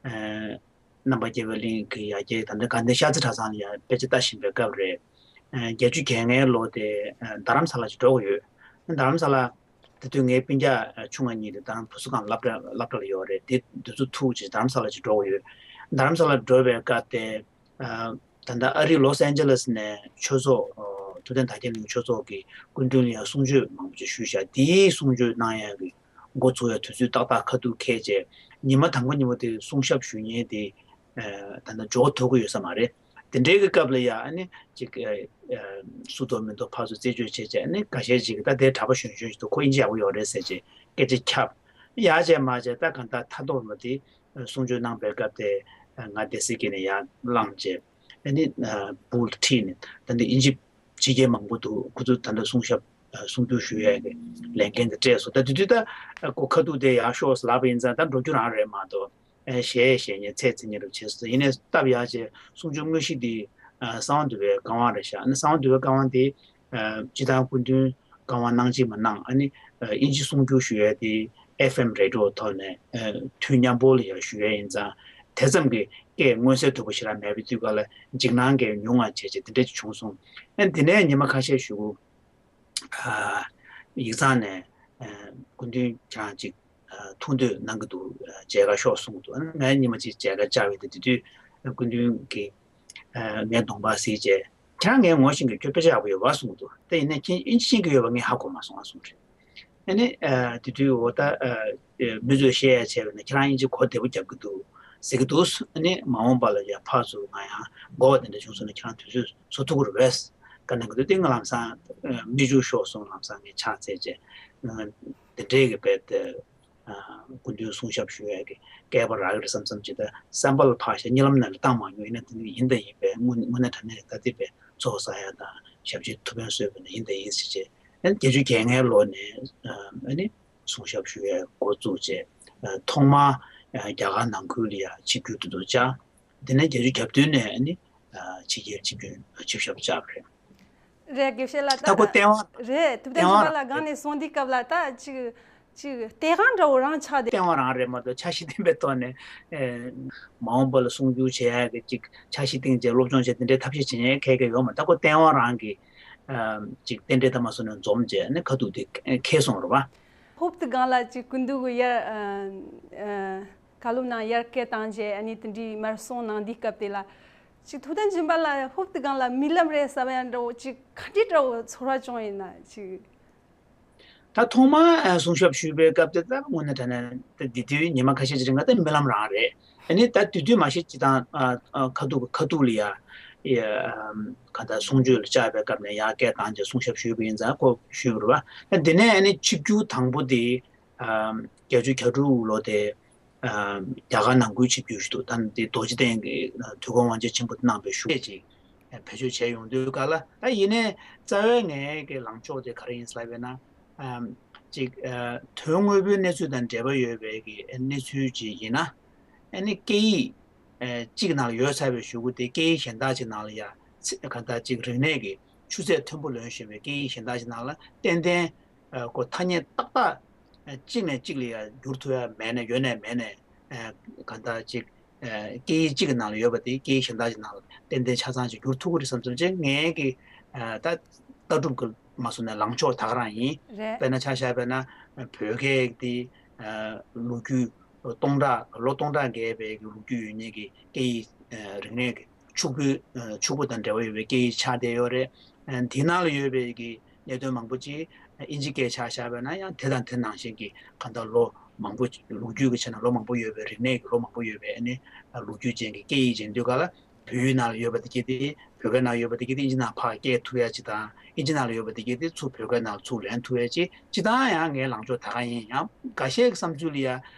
ཨ། རྣམ་པར་རྒྱལ་བའི་གླིང་གི་ཡ་གྱལ་ད་ལྟ་དགའ་ལྡན་ཤར་རྩེ་གྲྭ་ཚང་ལ་ཡ་དཔེ་ཆ་ལྟ་བཞིན་པའི་སྐབས་རེད། ཨ། བརྒྱད་ཅུ་གྱ་ལྔའི་ལོ་དེ་ཨ། རྡ་རམ་ས་ལ་ཅིག་འགྲོ་དགོས་ཡོད། རྡ་རམ་ས་ལ་དེ་དུས་ངའི་སྤུན་ཀྱག་ཨ། ཆུང་བ་གཉིས་དེ་རྡ་རམ་བུ་གསོ་ཁང་སློབ་གྲྭ་སློབ་གྲྭ་ལ་ཡོད་རེད། དེ་དེ་ཚོ་ཐུག་ཅིག་རྡ་རམ་ས་ལ་ཅིག་འགྲོ་དགོས་ཡོད། རྡ་རམ་ས་ལ་འགྲོ་བའི་སྐབས་དེ། ཨ། ད་ལྟ་ཨ་རིའི་ལོ་སི་ཨན་ཇེ་ལེ་སི་ནས་ཆོས་ཚོགས། ཨ། ཐུབ་བསྟན་དར་རྒྱས་གླིང་ཆོས་ཚོགས་ཀྱི་སྐུ་མདུན་ལ་ཡང་གསུང་ཆོས་མང་པོ་ཅིག་ཞུས་བཞག་དེའི་གསུང་ཆོས་གནང་ཡག་གི་འགོ་ཚུགས་ཡག་དུས་ཚོད་ཏག་ཏག་ཁ་ཐུག་འཁེལ་བྱས། ཉི་མ་དང་པོ་ཉིན་མོ་དེ་གསུང་ཞབས་ཞུ་མཁན་དེ། ཨ། ད་ལྟ་འཇོག་ཐུབ་ཀྱི་ཡོད་ས་མ་རེད། དེ་འདྲའི་གི་སྐབས་ལ་ཡ་ཨ་ནི་ཅིག་ཨ། ཨ། སུ་འདུག་མི་འདུག་ཕར་ཚུར་རྩད་གཅོད་བྱས་བྱས། ཨ་ནི་འགའ་ཤས་ཅིག་གིས་ད་དེ་གྲྭ་པ་གཞོན་གཞོན་ཞིག་འདུག་ཁོ་དབྱིན་ཇི་ཡག་པོ་ཡོད་རེད་ཟེར་བྱས་སྐད་ཆ་ཁྱབ། ཡར་བྱས་མར་བྱས་ད་གང་ལྟར་མཐའ་སྡོམ་པ་དེ་གསུང་ཆོས་གནང་པའི་སྐབས་དེ་ང་སྡེ་སྲིད་ཀྱི་ནས་ཡར་ལངས་བྱས། ཨ་ནི་ཨ། སྦུག་ལ་ཁྲིད་ནས་ད་ལྟ་དབྱིན་ཇི་ཕྱི་རྒྱལ་མང་པོ་འདུག་ཁོ་ཚོ་ད་ལྟ་གསུང་ཞབས་གསུང་སྒྱུར་ཞུ་ཡས་ཀྱི་ལས་འགན་དེ་སྤྲད་སོང་། ད་དེ་དུས་ད་ཁོ་ཁ་ཐུག་དེ་ཡར་ཤོག་ཟེར་ལབ་པ་ཡིན་ཙང་ད་འགྲོ་རྒྱུ་རང་རེད་མ་གཏོགས། ཨ། གཞས་གཞས་ཉན་ཚད་ཚད་ཉན་རུ་བྱས་སོང་། ཡིན་ནའི་སྟབས་ཡག་བྱས་གསུང་ཆོས་དངོས་གཞི་དེ་ཨ། གསང་བ་འདུས་པའི་བཀའ་དབང་རེད་ཤག་ཨ་ནི་གསང་བ་འདུས་པའི་བཀའ་དབང་དེ་ཨ། སྤྱིར་བཏང་སྐུ་མདུན་བཀའ་དབང་གནང་གཅིག་མ་གནང་། ཨ་ནི་ཨ། དབྱིན་ཇི་གསུང་སྒྱུར་ཞུ་ཡས་དེ་ཨེཕ་ཨེམ་རེ་ཌི་ཡོ་ཐོག་ནས་ཨ། དུས་མཉམ་པོ་ལ་ཡང་ཞུ་ཡས་ཡིན་ཙང་དེ་ཙམ་གྱི་སྐད་མངོན་གསལ་དོད་པོ་ཞེ་དྲག་མེད་པའི་དུས་སྐབས་ལ་འཇིགས་སྣང་སྐད་ཉུང་བ་བྱས་བྱས་དེ་འདྲ་ཅིག་བྱུང་སོང་། ཨ་ནི་དེ་ནས་ཉི་མ་ཁ་ཤས་གཞུག་གུ་ཨ། ཡིག་ཚང་ནས་ཨ། སྐུ་མདུན་ཁྱེད་རང་ཅིག་ཨ། ཐུགས་འདོད་གནང་གི་འདུག་མཇལ་ཁ་ཤོག་གསུངས་འདུག་ཨ་ནི་ངས་ཉི་མ་གཅིག་མཇལ་ཁ་བཅར་བས། དེ་དེ་དུས་སྐུ་མདུན་གྱིས་ཨ། ངའི་གདོང་པ་གཟིགས་བྱས། ཁྱེད་རང་ངས་ངོ་ཤེས་ཀྱི་ཁྱོད་དཔེ་ཆ་ཡག་པོ་ཡོད་པ་གསུངས་འདུག་དེ་ཡིན་ནའི་ཁྱེད་དབྱིན་ཇི་ཤེས་ཀྱི་ཡོད་པ་ངས་ཧ་གོ་མ་སོང་ཨ་གསུངས་རེད། ཨ་ནི་ཨ། དེ་དུས་འོ་ད་ཨ། མི་ཚོས་བཤད་ཡ་བྱས་པ་ན་ཁྱེད་རང་དབྱིན་ཇི་གོ་བདེ་པོ་རྒྱབ་ཀྱི་འདུག་ཟེར་གྱི་འདུག་ཨ་ནི་མ་འོངས་པ་ལ་ཡ་ཕར་ཚུར་ང་ཡང་གོ་བ་དེ་འདྲ་བྱུང་སོང་ན་ཁྱེད་རང་དུས་ཚོད་བཟོ་ཐུབ་ཀྱི་རེད་པས། ག་ནང་གི་དུས་དེ་ང་ལམ་སང་མི་འཇུ་ཤོག་སོང་ལམ་སང་ངས་ཕྱག་འཚལ་བྱས་དེ་འདྲའི་གི་བེད་དེ། སྐུ་མདུན་གསུང་ཞབས་ཞུ་ཡས་ཀྱི་སྐལ་པ་རག་གི་རེད་བསམ་བསམ་ཅིག་ད་བསམ་པ་ལ་ཕར་བཞག་གཉིད་ལམ་ནང་ལ་བཏང་མ་མྱོང་། ཡིན་ན་དེ་ནི་ཡིན་དང་ཡིན་པས་དངོས་གནས་དྲང་གནས་ད་ལྟ་བས་ཚོགས་བསགས་ཡ་དང་ཞབས་ཕྱི་ཐུགས་ཕན་གསོས་པ་ནི་ཡིན་དང་ཡིན་ཟེར་བྱས་ཨ་ནི་བརྒྱད་ཅུ་གྱ་ལྔའི་ལོ་ནས་ཨ་ནི་གསུང་ཞབས་ཞུ་ཡས་འགོ་བཙུགས་བྱས་ཐོག་མར་རྒྱ་གར་ནང་ཁུལ་ལ་ཡ་ཆིབས་བསྒྱུར་དུ་དུ་བཅར། དེ་ནས་བརྒྱད་ཅུ་གྱ་བདུན་ནས་ཨ་ནི་ཕྱི་རྒྱལ་ཆིབས་བསྒྱུར་ཆིབས་ཞབས་བཅར་བ་རེད། རེད། དགེ་བཤེས་ལགས་ད། ད་ཁོ་བསྟན་དབང་། རེད། ཐུབ་བསྟན་ཇི་མ་ལགས་སྒང་ནས་གསུངས་དུས་སྐབས་ལ་ད་ཅིག་ཅིག་བསྟན་དབང་འདྲ་བོ་རང་ཆགས་བསྡད། བསྟན་དབང་རང་རེད་མ་གཏོགས་འཆར་གཞི་ལྡན་པའི་ཐོག་ནས་ཨེ་མ་འོངས་པ་ལ་གསུང་སྒྱུར་བྱེད་ཡག་གི་ཅིག་འཆར་གཞི་བཏིང་བྱས་སློབ་སྦྱོང་བྱས་དེ་འདྲའི་ཐབས་ཤེས་བྱེད་མཁན་ག་གེ་ཡོད་མ་རེད། ད་ཁོ་བསྟན་དབང་རང་གི་ཨ་ཅིག་རྟེན་འབྲེལ་དང་མ་སོང་ནས་འཛོམས་བྱས་ནས་ཁ་ཐུག་དེ་འཁེལ་སོང་རེད་པ། ཧོབ་ཏེ་སྒང་ལ་ཅིག་སྐུ་མདུན་གྱི་ཡར་ཨ་ཨ་བཀའ་སློབ་ནང་ཡར་སྐད་བཏང་བྱས་ཨ་ནི་དེ་འདྲའི་མར་སོང་གནང་དུས་སྐབས་དེ་ལ། ཅིག་ཐུབ་བསྟན་སྦྱིན་པ་ལགས་ཧོབ་ཏེ་སྒང་ལ་རྨི་ལམ་རེད་བསམ་ཡ་འདྲ་བོ་ཅིག་ག་འདྲི་འདྲ་བོ་ཚོར་བ་བྱུང་ཡིན་ན་ཅིག་ད་ཐོག་མར་གསུང་ཞབས་ཞུས་པའི་སྐབས་དེ་ད་དངོས་གནས་དྲང་གནས་ད་དེ་དུས་ཉི་མ་ཁ་ཤས་ཅིག་རིང་ང་ད་རྨི་ལམ་རང་རེད། ཨ་ནི་ད་དེ་དུས་མ་གཞི་ཅིག་དང་ཁ་ཐུག་ཁ་ཐུག་ལ་ཡ་ག་ད་གསུང་ཆོས་ལ་བཅར་བའི་སྐབས་ནས་ཡར་སྐད་བཏང་བྱས་གསུང་ཞབས་ཞུས་པ་ཡིན་ཙང་ཁོ་ཞུས་པ་རེད་པ། ད་དེ་ནས་ཨ་ནི་ཆིབས་བསྒྱུར་དང་པོ་དེ་བརྒྱད་ཅུ་གྱ་དྲུག་ལོ་དེ། རྒྱ་གར་ནང་ཁུལ་ཆིབས་བསྒྱུར་ཞུ་གཏུག་ད་ནི་དེ་རྡོ་རྗེ་གདན་གྱི་དུས་འཁོར་དབང་ཆེན་ཆེན་པོ་གནང་བའི་ཞུ་ཡས་ཅིག་བེད་སྤྱོད་བྱས་ཡོང་དུས་ག་ལ་ད་ཡིན་ནའི་རྩ་བའི་ངའི་གི་ལངས་ཕྱོགས་དེ་ག་རེ་ཡིན་ཟེར་ལབ་པས་ན། ཅིག་དོན་དངོས་པོའི་གནས་ཚུལ་དང་འབྲེལ་བ་ཡོད་པའི་གི་གནས་ཚུལ་ཅིག་ཡིན་ན། ཨ་ནི་སྐད་ཡིག་གཅིག་ནང་ལ་ཡོད་ཚར་བའི་གཞུག་གུ་དེ་སྐད་ཡིག་གཞན་དག་ཅིག་ནང་ལ་ཡ་ག་ད་ཅིག་རིག་གནས་ཀྱི་ཆུ་ཚད་མཐོན་པོ་ལོན་བཞིན་པའི་སྐད་ཡིག་གཞན་དག་ཅིག་ནང་ལ་ཏན་ཏན། ཁོ་ཐ་སྙད་ཏག་ཏག་གཅིག་ནས་གཅིག་ལ་ཡང་བསྒྱུར་ཐུབ་ཡ་མེད་ནས་ཡོད་ནས་མེད་ནས་གང་ལྟར་ཅིག་སྐད་ཡིག་གཅིག་གི་ནང་ལ་ཡོད་པ་དེ་སྐད་ཡིག་གཞན་དག་ཅིག་ནང་ལ་ཏན་ཏན་ཆ་ཚང་ཅིག་བསྒྱུར་ཐུབ་ཀྱི་རེད་བསམ་བསམ་བྱས་ངའི་གི་ད་ལྟ་གྲུབ་ཀྱི་མ་སོང་ནས་ལངས་ཕྱོགས་ད་ག་རང་ཡིན། རེད། དཔེར་ན་ཆ་བཞག་པ་ན་བོད་སྐད་དེ་ལོ་རྒྱུས་སྟོང་ཕྲག་ལོ་སྟོང་ཕྲག་བརྒལ་བའི་གི་ལོ་རྒྱུས་ཡོད་མཁན་གྱི་སྐད་ཡིག་རིག་གནས་ཀྱི་ཕྱུག་པོའི་ཕྱུག་པོ་དང་འབྲེལ་བ་ཡོད་པའི་སྐད་ཡིག་ཆགས་བསྡད་ཡོད་རེད། དེའི་ནང་ལ་ཡོད་པའི་གི་གནད་དོན་མང་པོ་ཅིག་ཨིན་ཇི་སྐད་ཆ་བཞག་པ་ན་ཡང་དེ་དང་དེ་ནང་བཞིན་གྱི་གང་ལྟར་ལོ་མང་པོ་ལོ་རྒྱུས་ཀྱི་ཆ་ནས་ལོ་མང་པོ་ཡོད་པའི་རིག་གནས་ཀྱི་ལོ་མང་པོ་ཡོད་པའི་ཨ་ནི་ལོ་རྒྱུས་ཅན་གྱི་སྐད་ཡིག་ཅན་དུས་ག་ལ་བོད་ཡིག་ནང་ལ་ཡོད་པ་དེ་གྱད་དེ་བོད་སྐད་ནང་ཡོད་པ་དེ་གྱད་དེ་ཨིན་ཇི་ནང་ཕར་སྐྱེལ་ཐུབ་ཡ་ཅིག་དང་ཨིན་ཇི་ནང་ལ་ཡོད་པ་དེ་གྱད་དེ་ཚུར་བོད་སྐད་ནང་ཚུར་ལེན་ཐུབ་ཡ་ཅིག་ཅིག་དང་ཡང་ངའི་ལངས་ཕྱོགས་ད་ག་ཡིན། ཡང་འགའ་ཤས་ཀྱི་བསམ་ཚུལ་ལ་ཡ་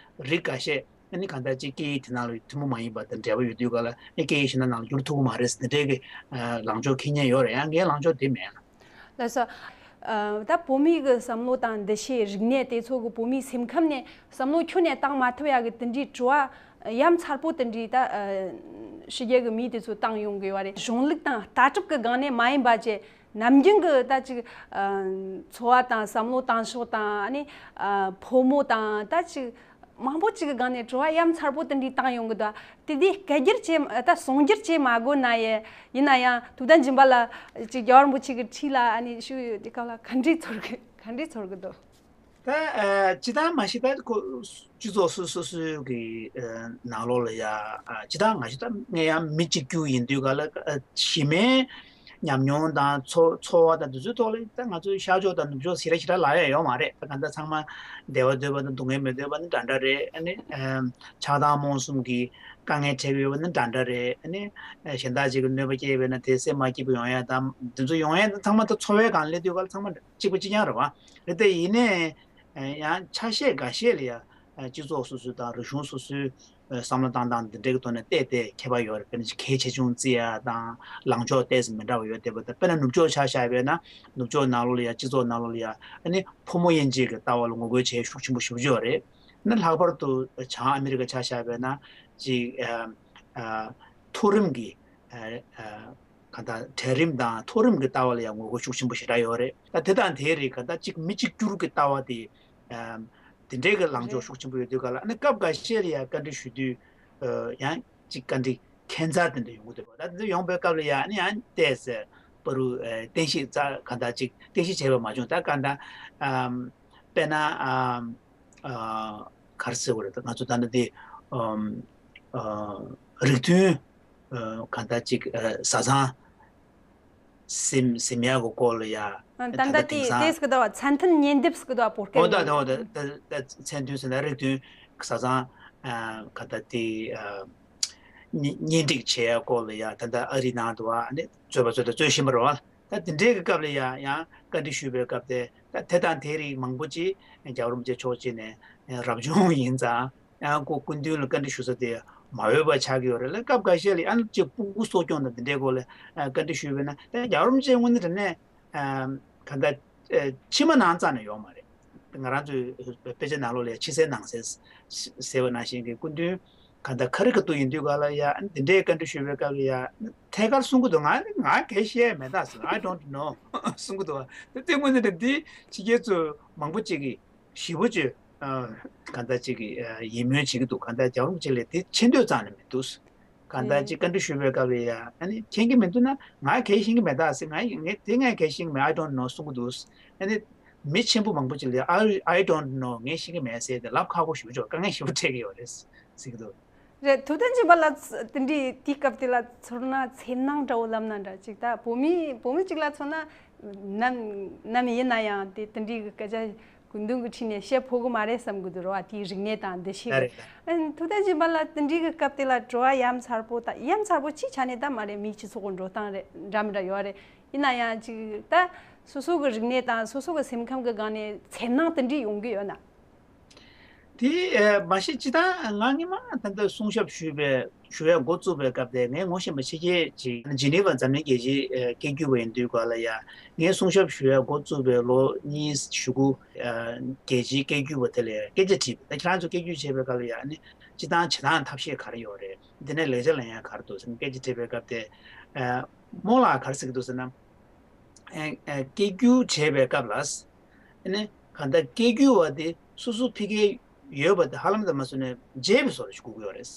རིགས་འགའ་ཤས། ཨ་ནི་གང་ལྟར་ཅིག་སྐད་ཡིག་དེ་ནང་ལ་ཐུན་མོང་མ་ཡིན་པ་དང་འབྲེལ་བ་ཡོད་དུས་ག་ལ་ཨ་སྐད་ཡིག་གཞན་དག་ནང་ལ་བསྒྱུར་ཐུབ་ཀྱི་མ་རེད་ཟེར་དེ་འདྲའི་གི་ལངས་ཕྱོགས་འཁྱེར་མཁན་ཡོད་རེད། ཡང་ངའི་ལངས་ཕྱོགས་དེ་མེད་ལ། ལགས་སོ། ད་བོད་མི་གི་བསམ་བློ་དང་འདུ་ཤེས་རིག་གནས་དེ་ཚོ་གི་བོད་མིའི་སེམས་ཁམས་ནས་བསམ་བློ་ཁྱོན་ནས་བཏང་མ་ཐུབ་ཡ་གི་དེ་འདྲའི་དྲི་བ་ཡ་མཚར་པོ་དེ་འདྲའི་ད་ཕྱི་རྒྱལ་གི་མི་དེ་ཚོ་བཏང་ཡོང་གི་ཡོད་རེད། གཞུང་ལུགས་དང་ལྟ་གྲུབ་གི་སྒང་ནས་མ་ཡིན་པ་བྱས། ནམ་རྒྱུན་གྱི་ད་ཅིག་འཚོ་བ་དང་བསམ་བློ་བཏང་ཕྱོགས་དང་ཨ་ནི་ཕོ་མོ་དང་ད་ཅིག་མང་པོ་ཅིག་གི་སྒང་ནས་དྲི་བ་ཡ་མཚར་པོ་དེ་འདྲའི་བཏང་ཡོང་གི་འདུག་དེ་དུས་སྐད་སྒྱུར་བྱེད་ད་གསུང་སྒྱུར་བྱེད་མ་དགོས་ན་ཡི་ཡིན་ན་ཡང་ཐུབ་བསྟན་སྦྱིན་པ་ལགས་ཅིག་རྒྱལ་བ་རིན་པོ་ཆེ་གི་འཁྲིས་ལ་ཨ་ནི་བཞུགས་ཡོད་དུས་སྐབས་ལ་ག་འདྲའི་ཚོར་གི་ག་འདྲའི་ཚོར་གི་འདུག་ད་ཨ་ཇི་ལྟར་མ་ཤེས་པར་ཁོ་སྤྱི་ཚོགས་སོ་སོ་སོའི་གི་ཨ་ནང་ལོགས་ལ་ཡ་ཨ་ཇི་ལྟར་ང་ཞིག་ད་ངས་ཡང་མི་གཅིག་གྱུར་ཡིན་དུས་ག་ལ་ཨ་གཞི་མའི་ཉམས་མྱོང་དང་འཚོ་འཚོ་བ་དང་དེ་ཚོའི་ཐོག་ལ་ད་ང་ཚོའི་ཤར་ཕྱོགས་དང་ནུབ་ཕྱོགས་ཞེ་དྲག་ཞེ་དྲག་ལབ་ཡ་ཡོད་མ་རེད། ད་གང་ལྟར་ཚང་མ་བདེ་བ་འདོད་པ་དང་སྡུག་བསྔལ་མི་འདོད་པ་ནི་འདྲ་འདྲ་རེད། ཨ་ནི་ཨ་ཆགས་སྡང་རྨོངས་གསུམ་གྱི་དཀའ་ངལ་འཕྲད་ཀྱི་ཡོད་པ་ནི་འདྲ་འདྲ་རེད། ཨ་ནི་ཨ་གཞན་དག་ཅིག་གི་གནོད་པ་སྐྱེལ་བས་ན་དེ་སེམས་མ་སྐྱིད་པོ་ཡོང་ཡ་དང་དེ་ཚོ་ཡོང་ཡ་ཚང་མ་ད་འཚོ་བའི་སྒང་སླེབས་དུས་ག་ལ་ཚང་མ་གཅིག་པ་གཅིག་རྐྱང་རེད་བ། རེད་དེ་ཡིན་ནའི། ཡང་ཆ་ཤས་འགའ་ཤས་ལ་ཡང་སྤྱི་ཚོགས་སོ་སོའི་དང་རིག་གཞུང་སོ་སོའི་བསམ་བློ་བཏང་སྟངས་འདི་འདྲའི་ཐོག་ནས་བལྟས་ཏེ་ཁྱད་པར་ཡོད་རེད། དཔེར་ན་གལ་ཆེ་ཆུང་བརྩི་ཡ་དང་ལངས་ཕྱོགས་ཏོག་ཙམ་མི་འདྲ་བ་ཡོད་བསྡད་པ་དང་། དཔེར་ན་ནུབ་ཕྱོགས་ཆ་བཞག་པས་ན་ནུབ་ཕྱོགས་ནང་ལོགས་ལ་ཡང་སྤྱི་ཚོགས་ནང་ལོགས་ལ་ཡང་ཨ་ནི་ཕོ་མོ་དབྱེ་འབྱེད་ཀྱི་ལྟ་བ་ལ་ངོ་རྒོལ་བྱེད་ཤུགས་ཆེན་པོ་ཞེ་པོ་ཅིག་ཡོད་རེད། ཨ་ནི་ལྷག་པར་དུ་བྱང་ཨ་མི་རི་ཀ་ཆ་བཞག་པས་ན་ཅིག་མཐོ་རིམ་གྱི་གང་ལྟར་གྲལ་རིམ་དང་མཐོ་རིམ་གྱི་ལྟ་བ་ལ་ཡང་ངོ་རྒོལ་ཤུགས་ཆེན་པོ་ཞེ་དྲག་ཡོད་རེད། ད་དེ་དང་དེའི་རིགས་གང་ལྟར་གཅིག་མི་གཅིག་གྱུར་གྱི་ལྟ་བ་དེ་དེ་འདྲའི་གི་ལངས་ཕྱོགས་ཤུགས་ཆེན་པོ་ཡོད་དུས་ག་ལ་ཨ་ནི་སྐབས་འགའ་ཤས་ལ་ཡང་བཀའ་འདྲི་ཞུ་དུས་ཡང་གཅིག་བཀའ་འདྲི་ཁྱད་མཚར་དེ་འདྲ་ཡོང་གི་འདུག་ད་དེ་ཚོ་ཡོང་པའི་སྐབས་ལ་ཡང་ཨ་ནི་ཡང་ཏོག་ཙམ་པ་རུ་བསྟན་བཤིག་རྩ་གང་ལྟར་གཅིག་བསྟན་བཤིག་བྱས་པ་མ་བྱུང་། ད་གང་ལྟར་དཔེར་ན། ག་རེ་ཟེར་དགོས་རེད། ད་ང་ཚོ་ད་ནི་དེ་རིགས་མཐུན་གང་ལྟར་ཅིག་བཟའ་ཚང་ཟིན་ཟིན་ཡག་གི་སྐོར་ལ་ཡ། ད་ལྟ་དེ་དེ་ཟེར་གི་འདུག་བ། མཚན་མཐུན་ཉེ་འདབས་ཟེར་གི་འདུག་བ། བོད་སྐད་ཨོ་ད་ད་ཨོ་ད་ད་མཚན་མཐུན་ཟེར་ན་རིགས་མཐུན་བཟའ་ཚང་གང་ལྟར་དེ་གཉེན་སྒྲིག་བྱེད་ཡག་སྐོར་ལ་ཡ། ད་ལྟ་ཨ་རིའི་ནང་དུ་བ་ནི་རྩོད་པ་རྩོད་ད་རྩོད་བཞིན་པ་རེད་བ། ད་དེ་འདྲའི་གི་སྐབས་ལ་ཡང་ཡང་བཀའ་འདྲི་ཞུས་པའི་སྐབས་དེ་ད་དེ་དང་དེའི་རིགས་མང་པོ་ཅིག་རྒྱལ་བ་རིན་པོ་ཆེ་མཆོག་ཅིག་ནས་རབ་བྱུང་ཡིན་ཙང་། ཡང་ཁོ་སྐུ་མདུན་ལ་བཀའ་འདྲི་ཞུ་ས་དེ་མ་འོས་པ་ཆགས་ཀྱི་ཡོད་རེད་ལ། སྐབས་འགའ་ཤས་ལ་ཨ་ནི་ཅིག་སྤུ་གུ་གསོ་སྐྱོང་དང་དེ་འདྲའི་སྐོར་ལ་བཀའ་འདྲི་ཞུས་པས་ན། ད་རྒྱལ་བ་རིན་པོ་ཆེ་དངོས་གནས་དྲང་གནས་གང་ལྟར་ཕྱི་མ་ནང་རྩ་ནས་ཡོད་མ་རེད། ང་རང་ཚོའི་དཔེ་ཆ་ནང་ལོགས་ལ་ཕྱི་གསལ་ནང་གསལ་ཟེར་བ་ནང་བཞིན་གྱི་སྐུ་མདུན་གང་ལྟར་ཁ་རི་ཁ་ཐུག་ཡིན་དུས་ག་ལ་ཡ་འདི་འདྲའི་བཀའ་འདྲི་ཞུས་པའི་སྐབས་ལ་ཡ་ཐད་ཀར་གསུང་གི་འདུག་ང་ང་གལ་ཤེས་མེད་ད་ཟེར། I don't know གསུང་གི་འདུག་དེ་དངོས་གནས་དྲང་འདི་ཕྱི་རྒྱལ་ཚོ་མང་པོ་ཅིག་གིས་ཞེ་པོ་ཅིག་གང་ལྟར་ཅིག་གིས་ཡིད་སྨོན་བྱེད་ཀྱི་འདུག་གང་ལྟར་རྒྱལ་བ་རིན་པོ་ཆེ་ལ་དེ་ཆེ་འདོད་རྩ་ནས་མི་འདུག་གང་ལྟར་ཅིག་བཀའ་འདྲི་ཞུས་པའི་སྐབས་ལ་ཡ་ཨ་ནི་མཁྱེན་གྱི་མི་འདུག་ན་ང་གལ་ཤེས་ཀྱི་མེད་ད་ཟེར། ང་ངས་དེ་ངས་གལ་ཤེས་ཀྱི་མེད། I don't know གསུང་གི་འདུག་ཨ་ནི་མི་ཆེན་པོ་མང་པོ་ཅིག་ལ་I I don't know ངས་ཤེས་ཀྱི་མེད་ཟེར་ཏེ་ལབ་ཁག་པོ་ཞེ་པོ་ཅིག་དཀའ་ངལ་ཞེ་པོ་འཕྲད་ཀྱི་ཡོད་རེད་ཟེར་གྱི་འདུག་རེད། ཐུབ་བསྟན་སྦྱིན་པ་ལགས་དེ་འདྲའི་དུས་སྐབས་དེ་ལ་ཚོར་སྣང་འཚེར་སྣང་འདྲ་བོ་ལབ་ན་འདྲ་ཅིག་ད་བོད་མི་བོད་མི་ཅིག་ལ་མཚོན་ན་ནམ་ནམ་ཡིན་ན་ཡང་དེ་དེ་འདྲའི་གི་སྐད་ཆ་སྐུ་མདུན་གྱི་འཁྲིས་ནས་བཤད་ཕོད་གི་མ་རེད་བསམ་གི་འདུག་རེད་བ། དེའི་རིག་གནས་དང་འདུ་ཤེས་ད་གི་རེད་ད། ཨན་ཐུབ་བསྟན་སྦྱིན་པ་ལགས་དེ་འདྲའི་གི་སྐབས་དེ་ལ་དྲི་བ་ཡ་མཚར་པོ་ད་ཡ་མཚར་པོ་ཅིའི་ཆ་ནས་ད་མ་རེད། མིའི་སྤྱི་ཚོགས་ཀྱི་འགྲོ་སྟངས་རེད་འདྲ་མི་འདྲ་ཡོད་རེད། ཡིན་ན་ཡང་ཅིག་ད་སོ་སོ་གི་རིག་གནས་དང་སོ་སོ་གི་སེམས་ཁམས་ཀྱི་སྒང་ནས་འཚེར་སྣང་དེ་འདྲའི་ཡོང་གི་ཡོད་ན། དེ་ཨེ་མ་གཞི་སྤྱིར་བཏང་ང་སྔོན་མ་ད་ལྟ་གསུང་ཞབས་ཞུས་པའི་ཞུ་ཡ་འགོ་བཙུགས་པའི་སྐབས་དེ་ངས་ངོ་ཤེས་པ་ཕྱི་རྒྱལ་ཅིག་ཇི་ནི་ཝ་འཛམ་གླིང་རྒྱལ་སྤྱིའི་ཨེ་སྐད་སྒྱུར་བ་ཡིན་དུས་སྐབས་ལ་ཡ་ངས་གསུང་ཞབས་ཞུ་ཡ་འགོ་བཙུགས་པའི་ལོ་གཉིས་གཞུག་གུ་ཨེ་རྒྱལ་སྤྱིའི་སྐད་སྒྱུར་བ་དེ་ལ་ཡ་སྐད་ཆ་དྲིས་པ། ད་ཁྱེད་རང་ཚོ་སྐད་སྒྱུར་བྱེད་པའི་སྐབས་ལ་ཡ་ཨ་ནི་སྤྱིར་བཏང་བྱེད་སྟངས་ཐབས་ཤེས་ག་རེ་ཡོད་རེད། འདི་ནས་ལེགས་ཆ་ལེན་ཡ་ག་རེ་འདུག་ཟེར་ནས་སྐད་ཆ་དྲིས་པའི་སྐབས་དེ་ཨེ་རྨོ་ལགས་ག་རེ་ཟེར་གྱི་འདུག་ཟེར་ན། ཨེ་ཨེ་སྐད་སྒྱུར་བྱེད་པའི་སྐབས་ལ། ཨ་ནི་གང་ལྟར་སྐད་སྒྱུར་བ་དེ་སོ་སོ་ཕ་གིར་ཡོད་པ་དེ་ཧ་ལམ་དུ་མ་བཟོས་ནས་བརྗེད་པའི་བཟོ་འདྲ་ཞིག་དགོས་ཀྱི་ཡོད་རེད།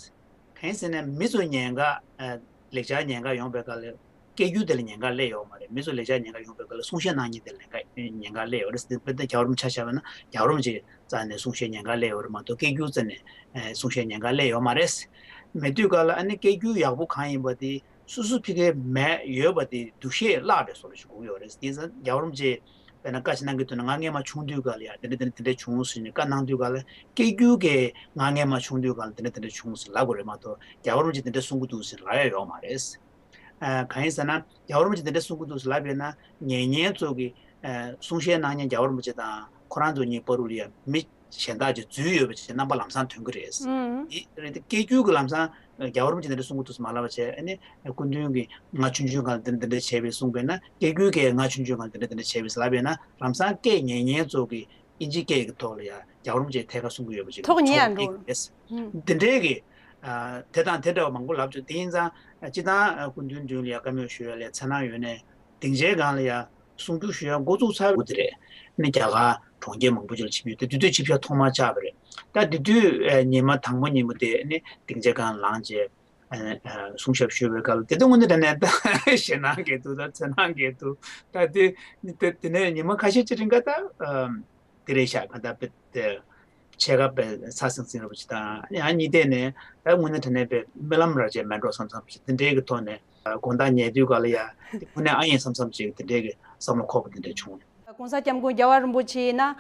གང་ཡིན་ཟེར་ན་མི་ཚོ་ཉེན་ཁ་ཨ་ལེགས་སྦྱར་ཉེན་ཁ་ཡོང་པའི་སྐབས་ལ་སྐད་སྒྱུར་དེ་ལ་ཉེན་ཁ་སླེབས་ཡོད་མ་རེད། མི་ཚོ་ལེགས་སྦྱར་ཉེན་ཁ་ཡོང་པའི་སྐབས་ལ་གསུང་བཤད་གནང་མཁན་དེ་ལ་ཉེན་ཁ་ཉེན་ཁ་སླེབས་ཡོད་རེད། དཔེར་ན་རྒྱལ་བ་རིན་པོ་ཆེ་ཆ་བཞག་པ་ན་རྒྱལ་བ་རིན་པོ་ཆེ་རྩ་ནས་གསུང་བཤད་ཉེན་ཁ་སླེབས་ཡོད་རེད་མ་གཏོགས་སྐད་སྒྱུར་རྩ་ནས་ཨ་གསུང་བཤད་ཉེན་ཁ་སླེབས་ཡོད་མ་རེད། མེད་དུས་སྐབས་ལ་ཨ་ནི་སྐད་སྒྱུར་ཡག་པོ་གང་ཡིན་པ་དེ། སོ་སོ་ཕ་གིར་མེད་ཡོད་པ་དེ་འདུ་ཤེས་བརླག་པའི་བཟོ་འདྲ་ཞིག་དགོས་ཀྱི་ཡོད་རེད། དེ་ཙང་རྒྱལ་བ་རིན་པོ་ཆེ་དཔེར་ན་བཀའ་ཅིག་གནང་གི་འདུག་ན་ང་སྔོན་མ་ཆུང་དུས་སྐབས་ལ་ཡ་དེ་འདྲ་དེ་འདྲ་དེ་འདྲ་བྱུང་ཟེར་ནས་བཀའ་གནང་དུས་སྐབས་ལ་སྐད་སྒྱུར་གྱིས་ང་སྔོན་མ་ཆུང་དུས་སྐབས་ལ་དེ་འདྲ་དེ་འདྲ་བྱུང་ཟེར་ལབ་དགོས་རེད་མ་གཏོགས་རྒྱལ་བ་རིན་པོ་ཆེ་དེ་འདྲ་གསུང་གི་འདུག་ཟེར་ལབ་ཡ་ཡོད་མ་རེད། ཨ་གང་ཡིན་ཟེར་ན་རྒྱལ་བ་རིན་པོ་ཆེ་དེ་འདྲ་གསུང་གི་འདུག་ཟེར་ལབ་པས་ན་ཉན་མཁན་ཚོ་གི་ཨ་གསུང་བཤད་གནང་མཁན་རྒྱལ་བ་རིན་པོ་ཆེ་དང་ཁོ་རང་ཚོ་གཉིས་བར་དུ་ལ་ཡ་མི་གཞན་དག་ཅིག་འཛུལ་ཡོད་པ་ཅིག་རྣམ་པ་ལམ་སང་ཐོན་གྱི་རེད། ཨང་། འདི་རེད་དེ་སྐད་སྒྱུར་གྱི་ལམ་སང་རྒྱལ་བ་རིན་པོ་ཆེ་འདི་འདྲ་གསུང་གི་འདུག་ཟེར་མ་ལབ་པ་བྱས། ཨ་ནི་སྐུ་མདུན་གྱིས་ང་ཆུང་ཆུང་སྒང་འདི་འདི་འདྲ་བྱས་པས་གསུངས་པས་ན་སྐད་སྒྱུར་གྱིས་ང་ཆུང་ཆུང་སྒང་འདི་འདྲ་འདི་འདྲ་བྱས་པས་ལབ་པས་ན་ལམ་སང་སྐད་ཉན་མཁན་ཚོ་གིས་ཨིན་ཇི་སྐད་ཀྱི་ཐོག་ལ་ཡང་རྒྱལ་བ་རིན་པོ་ཆེས་ཐད་ཀར་གསུང་གི་ཡོད་པ་ཅིག་ཐོག་ཉན་ཡང་འགྲོ་གི་རེད། ཨང་། འདི་འདྲའི་གི་ཨ་དེ་དང་དེ་འདྲ་བ་མང་པོ་ལབ་བྱུང་། དེ་ཡིན་ཙང་སྤྱིར་བཏང་སྐུ་མདུན་མདུན་ལ་ཡང་བཀའ་མོལ་ཞུ་ཡ་ལ་འཚེར་སྣང་ཡོད་ནའི་སྡིངས་ཆའི་སྒང་ལ་ཡང་གསུང་སྒྱུར་ཞུ་ཡ་འགོ་བཙུགས་ཚར་བ་དེ་རེད། ནི་རྒྱ་གར་གྲོང་ཁྱེར་མང་པོ་ཅིག་ལ་ཆིབས་ཡོད་དེ་དེ་དུས་ཆིབས་ཞལ་ཐོག་མར་བཅར་བ་རེད། ད་དེ་དུས་ཨེ་ཉི་མ་དང་པོ་ཉིན་མོ་དེ་ནི་སྡིངས་ཆའི་སྒང་ལངས་བྱས་ཨེ་ཨེ་གསུང་ཞབས་ཞུས་པའི་སྐབས་ལ་དེ་དུས་དངོས་གནས་དྲང་གནས་ད་ཞེད་སྣང་སྐྱེས་འདུག་ད་འཚེར་སྣང་སྐྱེས་འདུག་ད་དེ་དེ་དེ་ནས་ཉི་མ་ཁ་ཤས་ཅིག་རིང་ག་ད་ཨ་དེ་རེད་ཤག་ག་ད་དཔེ་དེ། ཕྱེད་ཀ་པའི་ཚ་སིང་སིང་རུ་ཅིག་དང་ཡང་གཉིས་ལྡན་ནས་ད་དངོས་གནས་དྲང་གནས་པའི་རྨི་ལམ་ར་ཅན་མེད་འགྲོ་བསམ་བསམ་ཞིག་དེ་འདྲའི་གི་ཐོག་ནས་དགོང་དག་ཉལ་དུས་ག་ལ་ཡ་དེ་དངོས་གནས་ཨ་ཡིན་བསམ་བསམ་ཅིག་དེ་འདྲའི་གི་བསམ་བློ་འཁོར་བ་དེ་འདྲ་བྱུང་། གོང་ས་སྐྱབས་མགོན་རྒྱལ་བ་རིན་པོ་ཆེ་ཡིན་ན་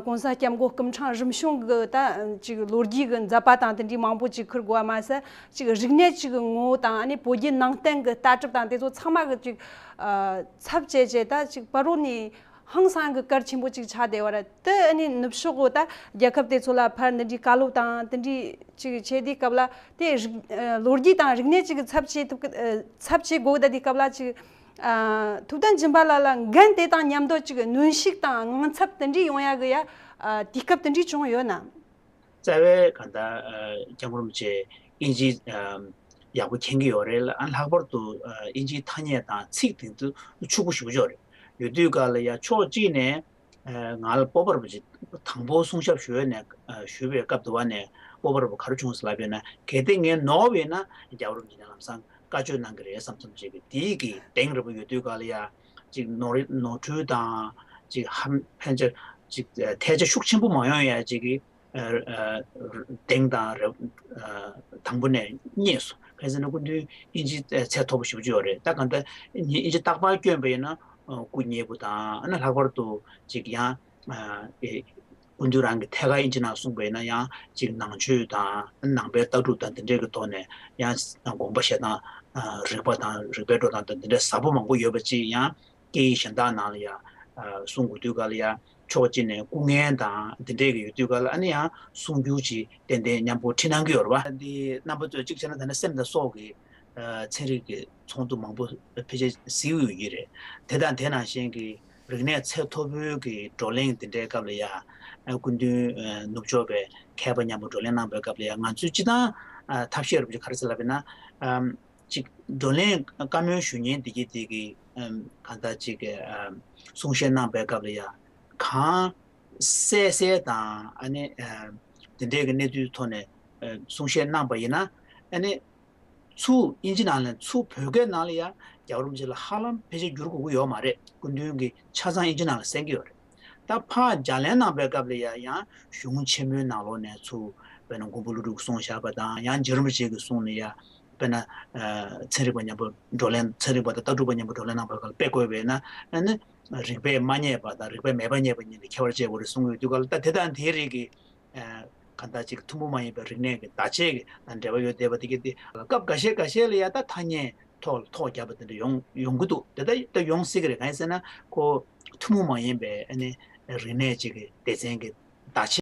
གོང་ས་སྐྱབས་མགོན་སྐུ་ཕྲེང་རིམ་བྱོན་གི་ད་ཅིག་ལོ་རྒྱུས་གི་མཛད་པ་དང་དེ་འདྲའི་མང་པོ་ཅིག་ཁུར་དགོས་པ་མ་ཟད་ཅིག་རིག་གནས་ཅིག་གི་ངོ་བོ་དང་ཨ་ནི་བོད་བརྒྱུད་ནང་བསྟན་གི་ལྟ་གྲུབ་དང་དེ་ཚོ་ཚང་མ་གི་ཅིག་ཚབ་བྱས་བྱས་ད་ཅིག་ཕ་རོལ་ནས། ཧང་སང་གི་གལ་ཆེན་པོ་ཅིག་ཆགས་བསྡད་པ་རེད། དེ་ཨ་ནི་ནུབ་ཕྱོགས་གི་ད་རྒྱལ་ཁབ་དེ་ཚོ་ལ་ཕར་འདི་འདྲའི་བཀའ་སློབ་དང་དེ་འདྲའི་ཅིག་བྱེད་དུས་སྐབས་ལ་དེ་རིག་ལོ་རྒྱུས་དང་རིག་གནས་ཅིག་གི་ཚབ་བྱེད་ཐུབ་ཀི་ཚབ་བྱེད་དགོས་ད་དུས་སྐབས་ལ་ཅིག་ཐུབ་བསྟན་སྦྱིན་པ་ལགས་ལ་འགན་དེ་དང་མཉམ་དུ་ཅིག་གནོན་ཤུགས་དང་དངངས་འཚབ་དེ་འདྲའི་ཡོང་ཡ་གི་ཡ་དུས་སྐབས་དེ་འདྲའི་བྱུང་ཡོད་ན། རྩ་བའི་གང་ལྟར་སྐྱབས་མགོན་རིན་པོ་ཆེ་དབྱིན་ཇིའི་ཡག་པོ་མཁྱེན་གྱི་ཡོད་རེད་ལ། ཨ་ལྷག་པར་དུ་དབྱིན་ཇིའི་ཐ་སྙད་དང་ཚིག་དེ་ཚོ་ཕྱུག་པོ་ཞེ་པོ་ཅིག་རེད། ཡོད་དུས་ག་ལ་ཡ་ཕྱོགས་གཅིག་ནས་ང་ལ་སྤོབས་པ་རིན་པོ་ཆེ་དང་པོ་གསུང་ཞབས་ཞུས་ནས་ཞུས་པའི་སྐབས་དུ་བ་ནས་སྤོབས་པ་རིན་པོ་ག་རེ་བྱུང་ཟེར་ལབ་པས་ན། གལ་ཏེ་ངས་ནོར་བས་ན་རྒྱལ་བ་རིན་པོ་ཆེ་ནས་ལམ་སང་བཀའ་ཆོས་གནང་གི་རེད་བསམ་བསམ་བྱེད་ཀྱི་དེའི་གི་གདེང་རིང་པོ་ཡོད་དུས་ག་ལ་ཡ་ཅིག་ནོར་ནོར་འཁྲུལ་དང་ཅིག་ཧམ་ཕན་ཆ་ཅིག་ཐལ་ཆ་ཤུགས་ཆེན་པོ་མ་ཡོང་ཡ་ཅིག་གི་གདེང་དང་རེ་དང་པོ་ནས་རྙེད་སོང་། གང་ཟེར་ན་སྐུ་མདུན་དབྱིན་ཇི་ཚད་མཐོ་པོ་ཞེ་པོ་ཅིག་ཡོད་རེད། ད་གང་ལྟར་དབྱིན་ཇི་རྟག་པར་བསྐྱོན་པ་ཡིན་ན་སྐུ་མཉེལ་པོ་དང་ཨ་ནི་ལྷག་པར་དུ་ཅིག་ཡང་སྐུ་མདུན་རང་གི་ཐད་ཀར་དབྱིན་ཇི་ནང་གསུངས་པ་ཡིན་ན་ཡང་ཅིག་ནང་ཆོས་དང་ནང་པའི་ལྟ་གྲུབ་དང་འདི་འདྲའི་གི་ཐོག་ནས་ཡང་དགོངས་པ་བཞེས་སྟངས་རིག་པ་དང་རིག་པའི་འགྲོ་སྟངས་དང་འདི་འདྲའི་ཟབ་པོ་མང་པོ་ཡོད་པ་ཅིག་ཡང་། སྐད་ཡིག་གཞན་དག་ནང་ལ་ཡ་གསུང་དགོས་དུས་ག་ལ་ཡ་ཕྱོགས་གཅིག་ནས་སྐུ་ངལ་དང་དེ་འདྲས་ཀྱི་ཡོད་དུས་ག་ལ་ཨ་ནི་ཡང་གསུང་སྒྱུར་ཅིག་ཏན་ཏན་མཉམ་པོ་ཁྲིད་གནང་གི་ཡོད་རེད་པ། འདི་རྣམ་པ་ཚོས་གཅིག་བྱས་ན་ད་ནི་སེམས་དང་སྲོག་གི་ཚན་རིག་གི་ཚོགས་འདུ་མང་པོ་ཕལ་ཆེར་གཟིགས་ཡོད་ཀྱི་རེད། དེ་དང་དེ་ནང་བཞིན་གྱི་རིག་གནས་ཚད་མཐོ་པོའི་གི་བགྲོ་གླེང་དེ་འདྲའི་སྐབས་ལ་ཡ་སྐུ་མདུན་ནུབ་ཕྱོགས་པའི་མཁས་པ་མཉམ་པོ་བགྲོ་གླེང་གནང་བའི་སྐབས་ལ་ཡ་ང་ཚོས་སྤྱི་བཏང་ཐབས་ཤེས་རུབ་ཅིག་ག་རེ་ཟེར་ལབ་ཡིན་ན། ཅིག་བགྲོ་གླེང་བཀའ་མོལ་ཞུ་མཁན་དེ་གྱིས་དེ་གི་གང་ལྟར་ཅིག་གསུང་བཤད་གནང་པའི་སྐབས་ལ་ཡ་གང་གསལ་གསལ་དང་ཨ་ནི་དེ་འདྲའི་གི་གནས་ཚུལ་ཐོག་ནས་གསུང་བཤད་གནང་པ་ཡིན་ན་ཨ་ནི་ཚུར་དབྱིན་ཇི་ནང་ལ་ཚུར་བོད་སྐད་ནང་ལ་ཡ་རྒྱལ་བ་རིན་པོ་ཆེ་ལ་ཧ་ལམ་ཕལ་ཆེར་བསྒྱུར་དགོས་ཀྱི་ཡོད་མ་རེད། སྐུ་མདུན་གྱིས་ཆ་ཚང་དབྱིན་ཇི་ནང་ལ་གསན་གྱི་ཡོད་རེད། ད་ཕར་ལྗགས་ལན་གནང་པའི་སྐབས་ལ་ཡ་ཡང་གཞུང་ཆེན་མོའི་ནང་ལོགས་ནས་ཚུར་དཔེར་ན་མགོན་པོ་ཀླུ་སྒྲུབ་གསུངས་བཞག་པ་དང་ཡང་རྗེ་རིན་པོ་ཆེ་གིས་གསུངས་ནས་ཡ་དཔེར་ན་ཚན་རིག་པ་མཉམ་པོ་བགྲོ་གླེང་ཚན་རིག་པ་དང་ལྟ་གྲུབ་པ་མཉམ་པོ་བགྲོ་གླེང་གནང་པའི་སྐབས་ལ་དཔེ་བཀོད་པས་ན་ཨ་ནི་རིགས་པས་མ་རྙེད་པ་དང་རིགས་པས་མེད་པ་རྙེད་པ་གཉིས་ལ་ཁྱད་པར་བྱེད་དགོས་རེད་གསུང་གི་ཡོད་དུས་ག་ལ་ད་དེ་དང་དེའི་རིགས་ཀྱི་གང་ལྟར་ཅིག་ཐུན་མོང་མ་ཡིན་པའི་རིག་གནས་ཀྱི་བརྡ་ཆད་ཀྱི་དང་འབྲེལ་བ་ཡོད་བསྡད་པ་དེ་གི་དེ་སྐབས་འགའ་ཤས་འགའ་ཤས་ལ་ཡ་ད་ཐ་སྙད་ཐོག་ལ་ཐོག་བརྒྱབ་པ་དེ་འདྲ་ཡོང་ཡོང་གི་འདུག་དེ་ལྟ་ད་ཡོང་སྲིད་ཀྱི་རེད། གང་ཡིན་ཟེར་ན་ཁོ་ཐུན་མོང་མ་ཡིན་པའི་ཨ་ནི་རིག་གནས་ཅིག་གི་སྡེ་ཚན་གྱི་བརྡ་ཆད་